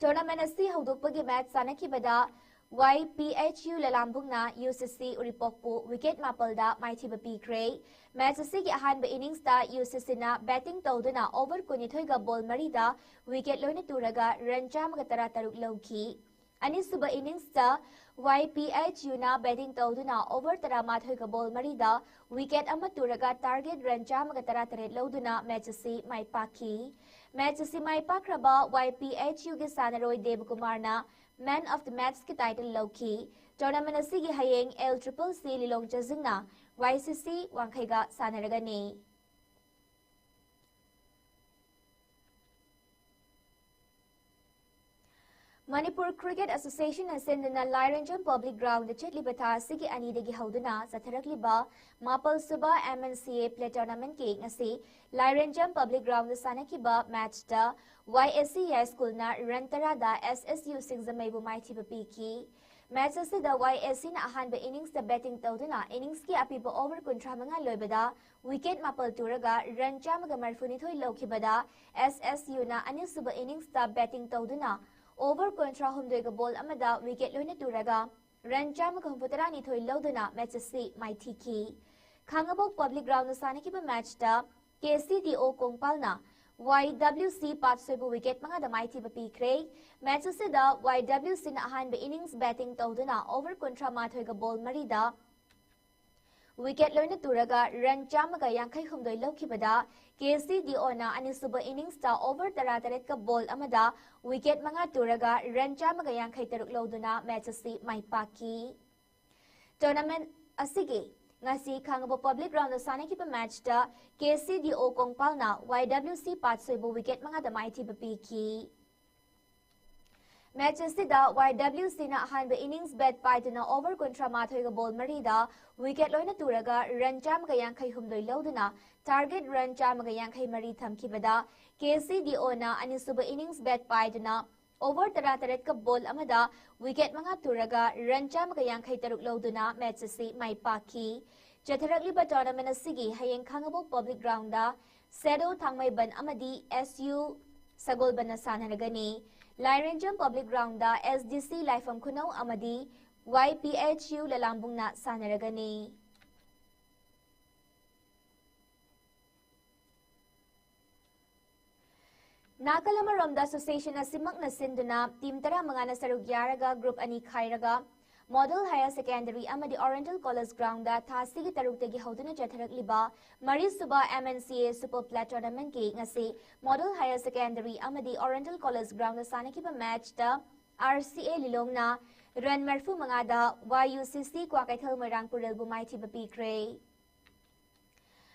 Tournament ꯑꯁꯤ ꯍꯧꯗꯣꯛꯄꯒꯤ match ꯁꯥꯟꯅꯈꯤꯕꯗ Y P H U ꯂꯂꯥꯝꯕꯨꯡꯅ U C C ꯎꯔꯤꯄꯣꯛꯄꯨ wicket ꯃꯥꯄꯜꯗ ꯃꯥꯏꯊꯤꯕ ꯄꯤꯈ꯭ꯔꯦ꯫ Match ꯑꯁꯤꯒꯤ ꯑꯍꯥꯟꯕ innings ꯇ U C C ꯅ batting ꯇꯧꯗꯨꯅ over ꯀꯨꯟꯅꯤꯊꯣꯏꯒ ball ꯃꯔꯤꯗ wicket ꯂꯣꯏꯅ ꯇꯨꯔꯒ run ꯆꯥꯝꯃꯒ ꯇꯔꯥꯇꯔꯨꯛ ꯂꯧꯈꯤ꯫ ꯑꯅꯤꯁꯨꯕ innings ꯇ Y P H U ꯅ batting ꯇꯧꯗꯨꯅ over ꯇꯔꯥꯃꯥꯊꯣꯏꯒ ball ꯃꯔꯤꯗ wicket ꯑꯃ ꯇꯨꯔꯒ target run ꯆꯥꯝꯃꯒ ꯇꯔꯥꯇꯔꯦꯠ ꯂꯧꯗꯨꯅ match ꯑꯁꯤ ꯃꯥꯏ ꯄꯥꯛꯈꯤ꯫ Match ꯑꯁꯤ ꯃꯥꯏ ꯄꯥꯛꯈ꯭ꯔꯕ Y P H U ꯒꯤ ꯁꯥꯟꯅꯔꯣꯏ ꯗꯦꯕꯀꯨꯃꯥꯔꯅ Man of the Match ꯀꯤ title ꯂꯧꯈꯤ꯫ Tournament ꯑꯁꯤꯒꯤ ꯍꯌꯦꯡ L triple C ꯂꯤꯂꯣꯡ ꯆꯥꯖꯤꯡꯅ Y C C ꯋꯥꯡꯈꯩꯒ ꯁꯥꯟꯅꯔꯒꯅꯤ꯫ Manipur Cricket Association ꯅ ꯁꯤꯟꯗꯨꯅ ꯂꯥꯏꯔꯦꯟꯖꯝ Public Ground ꯗ ꯆꯠꯂꯤꯕ ꯊꯥ ꯑꯁꯤꯒꯤ ꯑꯅꯤꯗꯒꯤ ꯍꯧꯗꯨꯅ ꯆꯠꯊꯔꯛꯂꯤꯕ ꯃꯥꯄꯜ ꯁꯨꯕ M N C A Play Tournament ꯀꯤ ꯉꯁꯤ ꯂꯥꯏꯔꯦꯟꯖꯝ Public Ground ꯗ ꯁꯥꯟꯅꯈꯤꯕ match ꯇ Y S C ꯌꯥꯏꯁ꯭ꯀꯨꯜꯅ run ꯇꯔꯥꯗ S S U ꯁꯤꯡꯖꯃꯩꯕꯨ ꯃꯥꯏꯊꯤꯕ ꯄꯤꯈꯤ꯫ Match ꯑꯁꯤꯗ Y S C ꯅ ꯑꯍꯥꯟꯕ innings ꯇ batting ꯇꯧꯗꯨꯅ innings ꯀꯤ ꯑꯄꯤꯕ over ꯀꯨꯟꯊ꯭ꯔꯥ ꯃꯉꯥ ꯂꯣꯏꯕꯗ wicket ꯃꯥꯄꯜ ꯇꯨꯔꯒ run ꯆꯥꯝꯃꯒ ꯃꯔꯤꯐꯨꯅꯤꯊꯣꯏ ꯂꯧꯈꯤꯕꯗ, S S U ꯅ ꯑꯅꯤꯁꯨꯕ innings ꯇ batting ꯇꯧꯗꯨꯅ over ꯀꯨꯟꯊ꯭ꯔꯥ ꯍꯨꯝꯗꯣꯏꯒ ball ꯑꯃꯗ wicket ꯂꯣꯏꯅ ꯇꯨꯔꯒ run ꯆꯥꯝꯃꯒ ꯍꯨꯝꯐꯨꯇꯔꯥꯅꯤꯊꯣꯏ ꯂꯧꯗꯨꯅ match ꯑꯁꯤ ꯃꯥꯏꯊꯤꯈꯤ꯫ ꯈꯥꯉꯕꯣꯛ Public Ground ꯗ ꯁꯥꯟꯅꯈꯤꯕ match ꯇ K C D O ꯀꯣꯡꯄꯥꯜꯅ Y W C ꯄꯥꯠꯁꯣꯏꯕꯨ wicket ꯃꯉꯥꯗ ꯃꯥꯏꯊꯤꯕ ꯄꯤꯈ꯭ꯔꯦ꯫ Match ꯑꯁꯤꯗ Y W C ꯅ ꯑꯍꯥꯟꯕ innings batting ꯇꯧꯗꯨꯅ over ꯀꯨꯟꯊ꯭ꯔꯥ ꯃꯥꯊꯣꯏꯒ ball ꯃꯔꯤꯗ wicket ꯂꯣꯏꯅ ꯇꯨꯔꯒ run ꯆꯥꯝꯃꯒ ꯌꯥꯡꯈꯩ ꯍꯨꯝꯗꯣꯏ ꯂꯧꯈꯤꯕꯗ, K C D O ꯅ ꯑꯅꯤꯁꯨꯕ innings ꯇ over ꯇꯔꯥꯇꯔꯦꯠꯀ ball ꯑꯃꯗ wicket ꯃꯉꯥ ꯇꯨꯔꯒ run ꯆꯥꯝꯃꯒ ꯌꯥꯡꯈꯩ ꯇꯔꯨꯛ ꯂꯧꯗꯨꯅ match ꯑꯁꯤ ꯃꯥꯏ ꯄꯥꯛꯈꯤ꯫ Tournament ꯑꯁꯤꯒꯤ ꯉꯁꯤ ꯈꯥꯉꯕꯣꯛ Public Ground ꯗ ꯁꯥꯟꯅꯈꯤꯕ match ꯇ K C D O ꯀꯣꯡꯄꯥꯜꯅ Y W C ꯄꯥꯠꯁꯣꯏꯕꯨ wicket ꯃꯉꯥꯗ ꯃꯥꯏꯊꯤꯕ ꯄꯤꯈꯤ꯫ Match ꯑꯁꯤꯗ Y W C ꯅ ꯑꯍꯥꯟꯕ innings bat ꯄꯥꯏꯗꯨꯅ over ꯀꯨꯟꯊ꯭ꯔꯥ ꯃꯥꯊꯣꯏꯒ ball ꯃꯔꯤꯗ wicket ꯂꯣꯏꯅ ꯇꯨꯔꯒ run ꯆꯥꯝꯃꯒ ꯌꯥꯡꯈꯩ ꯍꯨꯝꯗꯣꯏ ꯂꯧꯗꯨꯅ target run ꯆꯥꯝꯃꯒ ꯌꯥꯡꯈꯩ ꯃꯔꯤ ꯊꯝꯈꯤꯕꯗ, K C D O ꯅ ꯑꯅꯤꯁꯨꯕ innings bat ꯄꯥꯏꯗꯨꯅ over ꯇꯔꯥꯇꯔꯦꯠꯀ ball ꯑꯃꯗ wicket ꯃꯉꯥ ꯇꯨꯔꯒ run ꯆꯥꯝꯃꯒ ꯌꯥꯡꯈꯩ ꯇꯔꯨꯛ ꯂꯧꯗꯨꯅ match ꯑꯁꯤ ꯃꯥꯏ ꯄꯥꯛꯈꯤ꯫ ꯆꯠꯊꯔꯛꯂꯤꯕ tournament ꯑꯁꯤꯒꯤ ꯍꯌꯦꯡ ꯈꯥꯉꯕꯣꯛ Public Ground ꯗ ꯁꯦꯗꯣ ꯊꯥꯡꯃꯩꯕꯟ ꯑꯃꯗꯤ S U ꯁꯒꯣꯜꯕꯟꯅ ꯁꯥꯟꯅꯔꯒꯅꯤ꯫ ꯂꯥꯏꯔꯦꯟꯖꯝ Public Ground ꯗ S D C ꯂꯥꯏꯐꯝ ꯈꯨꯅꯧ ꯑꯃꯗꯤ Y P H U ꯂꯂꯥꯝꯕꯨꯡꯅ ꯁꯥꯟꯅꯔꯒꯅꯤ꯫ ꯅꯥꯀꯜ ꯑꯃꯔꯣꯝꯗ association ꯑꯁꯤꯃꯛꯅ ꯁꯤꯟꯗꯨꯅ team ꯇꯔꯥꯃꯉꯥꯅ ꯁꯔꯨꯛ ꯌꯥꯔꯒ group ꯑꯅꯤ ꯈꯥꯏꯔꯒ Model Higher Secondary ꯑꯃꯗꯤ Oriental College Ground ꯗ ꯊꯥ ꯑꯁꯤꯒꯤ ꯇꯔꯨꯛꯇꯒꯤ ꯍꯧꯗꯨꯅ ꯆꯠꯊꯔꯛꯂꯤꯕ ꯃꯔꯤꯁꯨꯕ M N C A Super Plate Tournament ꯀꯤ ꯉꯁꯤ Model Higher Secondary ꯑꯃꯗꯤ Oriental College Ground ꯗ ꯁꯥꯟꯅꯈꯤꯕ match ꯇ R C A ꯂꯤꯂꯣꯡꯅ run ꯃꯔꯤꯐꯨ ꯃꯉꯥꯗ Y U C C Kwakeithel ꯃꯣꯏꯔꯥꯡ ꯄꯨꯔꯦꯜꯕꯨ ꯃꯥꯏꯊꯤꯕ ꯄꯤꯈ꯭ꯔꯦ꯫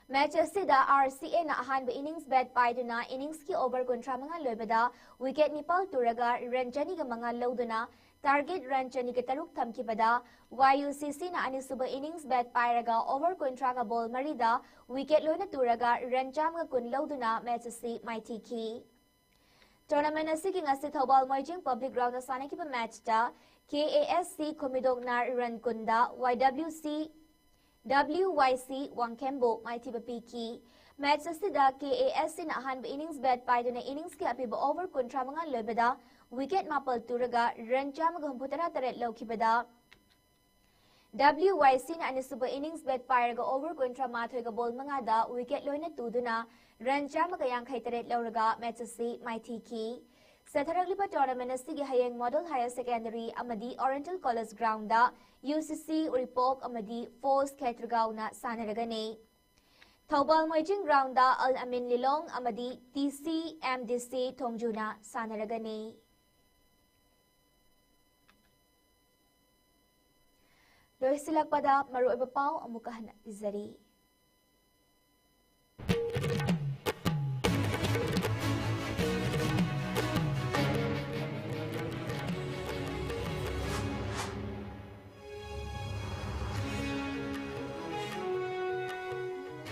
Match ꯑꯁꯤꯗ R C A ꯅ ꯑꯍꯥꯟꯕ innings bat ꯄꯥꯏꯗꯨꯅ innings ꯀꯤ over ꯀꯨꯟꯊ꯭ꯔꯥ ꯃꯉꯥ ꯂꯣꯏꯕꯗ wicket ꯅꯤꯄꯥꯜ ꯇꯨꯔꯒ run ꯆꯅꯤꯒ ꯃꯉꯥ ꯂꯧꯗꯨꯅ target run ꯆꯅꯤꯒ ꯇꯔꯨꯛ ꯊꯝꯈꯤꯕꯗ Y U C C ꯅ ꯑꯅꯤꯁꯨꯕ innings bat ꯄꯥꯏꯔꯒ over ꯀꯨꯟꯊ꯭ꯔꯥꯒ ball ꯃꯔꯤꯗ wicket ꯂꯣꯏꯅ ꯇꯨꯔꯒ run ꯆꯥꯝꯃꯒ ꯀꯨꯟ ꯂꯧꯗꯨꯅ match ꯑꯁꯤ ꯃꯥꯏꯊꯤꯈꯤ꯫ Tournament ꯑꯁꯤꯒꯤ ꯉꯁꯤ ꯊꯧꯕꯥꯜ ꯃꯣꯏꯖꯤꯡ Public Ground ꯗ ꯁꯥꯟꯅꯈꯤꯕ match ꯇ K A S C ꯈꯨꯃꯤꯗꯣꯛꯅ run ꯀꯨꯟꯗ Y W C, W Y C ꯋꯥꯡꯈꯦꯝꯕꯨ ꯃꯥꯏꯊꯤꯕ ꯄꯤꯈꯤ꯫ Match ꯑꯁꯤꯗ K A S C ꯅ ꯑꯍꯥꯟꯕ innings bat ꯄꯥꯏꯗꯨꯅ innings ꯀꯤ ꯑꯄꯤꯕ over ꯀꯨꯟꯊ꯭ꯔꯥ ꯃꯉꯥ ꯂꯣꯏꯕꯗ wicket ꯃꯥꯄꯜ ꯇꯨꯔꯒ run ꯆꯥꯝꯃꯒ ꯍꯨꯝꯐꯨ ꯇꯔꯥ ꯇꯔꯦꯠ ꯂꯧꯈꯤꯕꯗ, W Y C ꯅ ꯑꯅꯤꯁꯨꯕ innings bat ꯄꯥꯏꯔꯒ over ꯀꯨꯟꯊ꯭ꯔꯥ ꯃꯥꯊꯣꯏꯒ ball ꯃꯉꯥꯗ wicket ꯂꯣꯏꯅ ꯇꯨꯗꯨꯅ run ꯆꯥꯝꯃꯒ ꯌꯥꯡꯈꯩ ꯇꯔꯦꯠ ꯂꯧꯔꯒ match ꯑꯁꯤ ꯃꯥꯏꯊꯤꯈꯤ꯫ ꯆꯠꯊꯔꯛꯂꯤꯕ tournament ꯑꯁꯤꯒꯤ ꯍꯌꯦꯡ Model Higher Secondary ꯑꯃꯗꯤ Oriental College Ground ꯗ U C C ꯎꯔꯤꯄꯣꯛ ꯑꯃꯗꯤ Force ꯈꯦꯇ꯭ꯔꯤꯒꯥꯎꯅ ꯁꯥꯟꯅꯔꯒꯅꯤ꯫ ꯊꯧꯕꯥꯜ ꯃꯣꯏꯖꯤꯡ ground ꯗ Al Amin ꯂꯤꯂꯣꯡ ꯑꯃꯗꯤ T C M D C ꯊꯣꯡꯖꯨꯅ ꯁꯥꯟꯅꯔꯒꯅꯤ꯫ ꯂꯣꯏꯁꯤꯜꯂꯛꯄꯗ ꯃꯔꯨꯑꯣꯏꯕ ꯄꯥꯎ ꯑꯃꯨꯛꯀ ꯍꯟꯅ ꯄꯤꯖꯔꯤ꯫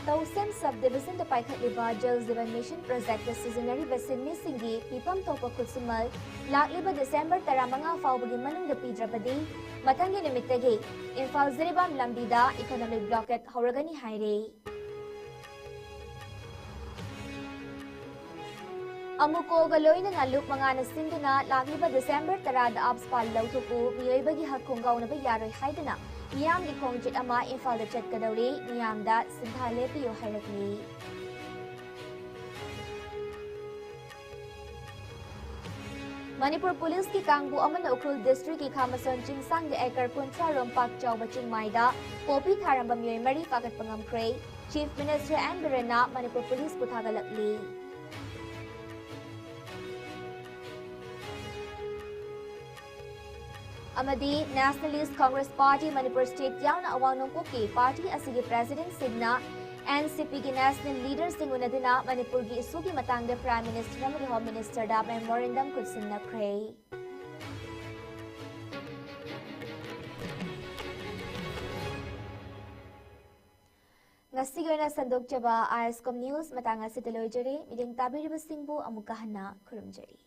ꯇꯧꯁꯦꯝ sub division ꯗ ꯄꯥꯏꯈꯠꯂꯤꯕ Jal Jeevan Mission project ꯇ ꯁꯤꯖꯤꯟꯅꯔꯤꯕ ꯁꯤꯟꯃꯤꯁꯤꯡꯒꯤ ꯄꯤꯐꯝ ꯊꯣꯛꯄ ꯈꯨꯠꯁꯨꯃꯜ ꯂꯥꯛꯂꯤꯕ December ꯇꯔꯥꯃꯉꯥ ꯐꯥꯎꯕꯒꯤ ꯃꯅꯨꯡꯗ ꯄꯤꯗ꯭ꯔꯕꯗꯤ ꯃꯊꯪꯒꯤ ꯅꯨꯃꯤꯠꯇꯒꯤ ꯏꯝꯐꯥꯜ ꯖꯤꯔꯤꯕꯥꯝ ꯂꯝꯕꯤꯗ economic blockade ꯍꯧꯔꯒꯅꯤ ꯍꯥꯏꯔꯦ꯫ ꯑꯃꯨꯀꯣꯒ ꯂꯣꯏꯅꯅ ꯂꯨꯞ ꯃꯉꯥꯅ ꯁꯤꯟꯗꯨꯅ ꯂꯥꯛꯂꯤꯕ ꯗꯤꯁꯦꯝꯕꯔ ꯇꯔꯥꯗ ꯑꯞꯁꯄꯥꯜ ꯂꯧꯊꯣꯛꯎ, ꯃꯤꯑꯣꯏꯕꯒꯤ ꯍꯛ ꯈꯣꯡꯒꯥꯎꯅꯕ ꯌꯥꯔꯣꯏ ꯍꯥꯏꯗꯨꯅ ꯃꯤꯌꯥꯝꯒꯤ ꯈꯣꯡꯆꯠ ꯑꯃ ꯏꯝꯐꯥꯜꯗ ꯆꯠꯀꯗꯧꯔꯤ꯫ ꯃꯤꯌꯥꯝꯗ ꯁꯤꯟꯊꯥ ꯂꯦꯞꯄꯤꯌꯨ ꯍꯥꯏꯔꯛꯂꯤ꯫ ꯃꯅꯤꯄꯨꯔ ꯄꯨꯂꯤꯁꯀꯤ ꯀꯥꯡꯕꯨ ꯑꯃꯅ ꯎꯈ꯭ꯔꯨꯜ ꯗꯤꯁꯇ꯭ꯔꯤꯛꯀꯤ ꯈꯥꯃꯁꯣꯟ ꯆꯤꯡꯁꯥꯡꯗ ꯑꯦꯀꯔ ꯀꯨꯟꯊ꯭ꯔꯥ ꯔꯣꯝ ꯄꯥꯛ ꯆꯥꯎꯕ ꯆꯤꯡꯃꯥꯏꯗ ꯄꯣꯄꯤ ꯊꯥꯔꯝꯕ ꯃꯤꯑꯣꯏ ꯃꯔꯤ ꯐꯥꯒꯠꯄ ꯉꯝꯈ꯭ꯔꯦ꯫ ꯆꯤꯐ ꯃꯤꯅꯤꯁꯇꯔ ꯑꯦꯟ ꯕꯤꯔꯦꯟꯅ ꯃꯅꯤꯄꯨꯔ ꯄꯨꯂꯤꯁꯄꯨ ꯊꯥꯒꯠꯂꯛꯂꯤ꯫ ꯑꯃꯗꯤ Nationalist Congress Party Manipur state ꯌꯥꯎꯅ ꯑꯋꯥꯡ ꯅꯣꯡꯄꯣꯛꯀꯤ ꯄꯥꯔꯇꯤ ꯑꯁꯤꯒꯤ ꯄ꯭ꯔꯦꯁꯤꯗꯦꯟꯠꯁꯤꯡꯅ ꯑꯦꯟ ꯁꯤ ꯄꯤꯒꯤ ꯅꯦꯁꯅꯦꯜ ꯂꯤꯗꯔꯁꯤꯡ ꯎꯅꯗꯨꯅ ꯃꯅꯤꯄꯨꯔꯒꯤ ꯏꯁꯨꯒꯤ ꯃꯇꯥꯡꯗ ꯄ꯭ꯔꯥꯏꯝ ꯃꯤꯅꯤꯁꯇꯔ ꯑꯃꯗꯤ ꯍꯣꯝ ꯃꯤꯅꯤꯁꯇꯔꯗ ꯃꯦꯃꯣꯔꯦꯟꯗꯝ ꯈꯨꯠꯁꯤꯟꯅꯈ꯭ꯔꯦ꯫ ꯉꯁꯤꯒꯤ ꯑꯣꯏꯅ ꯁꯟꯗꯣꯛꯆꯕ ꯑꯥꯏ ꯑꯦꯁ ꯀꯣꯝ ꯅ꯭ꯌꯨꯁ ꯃꯇꯥꯡ ꯑꯁꯤꯗ ꯂꯣꯏꯖꯔꯦ꯫ ꯃꯤꯠꯌꯦꯡ ꯇꯥꯕꯤꯔꯤꯕꯁꯤꯡꯕꯨ ꯑꯃꯨꯛꯀ ꯍꯟꯅ ꯈꯨꯔꯨꯝꯖꯔꯤ꯫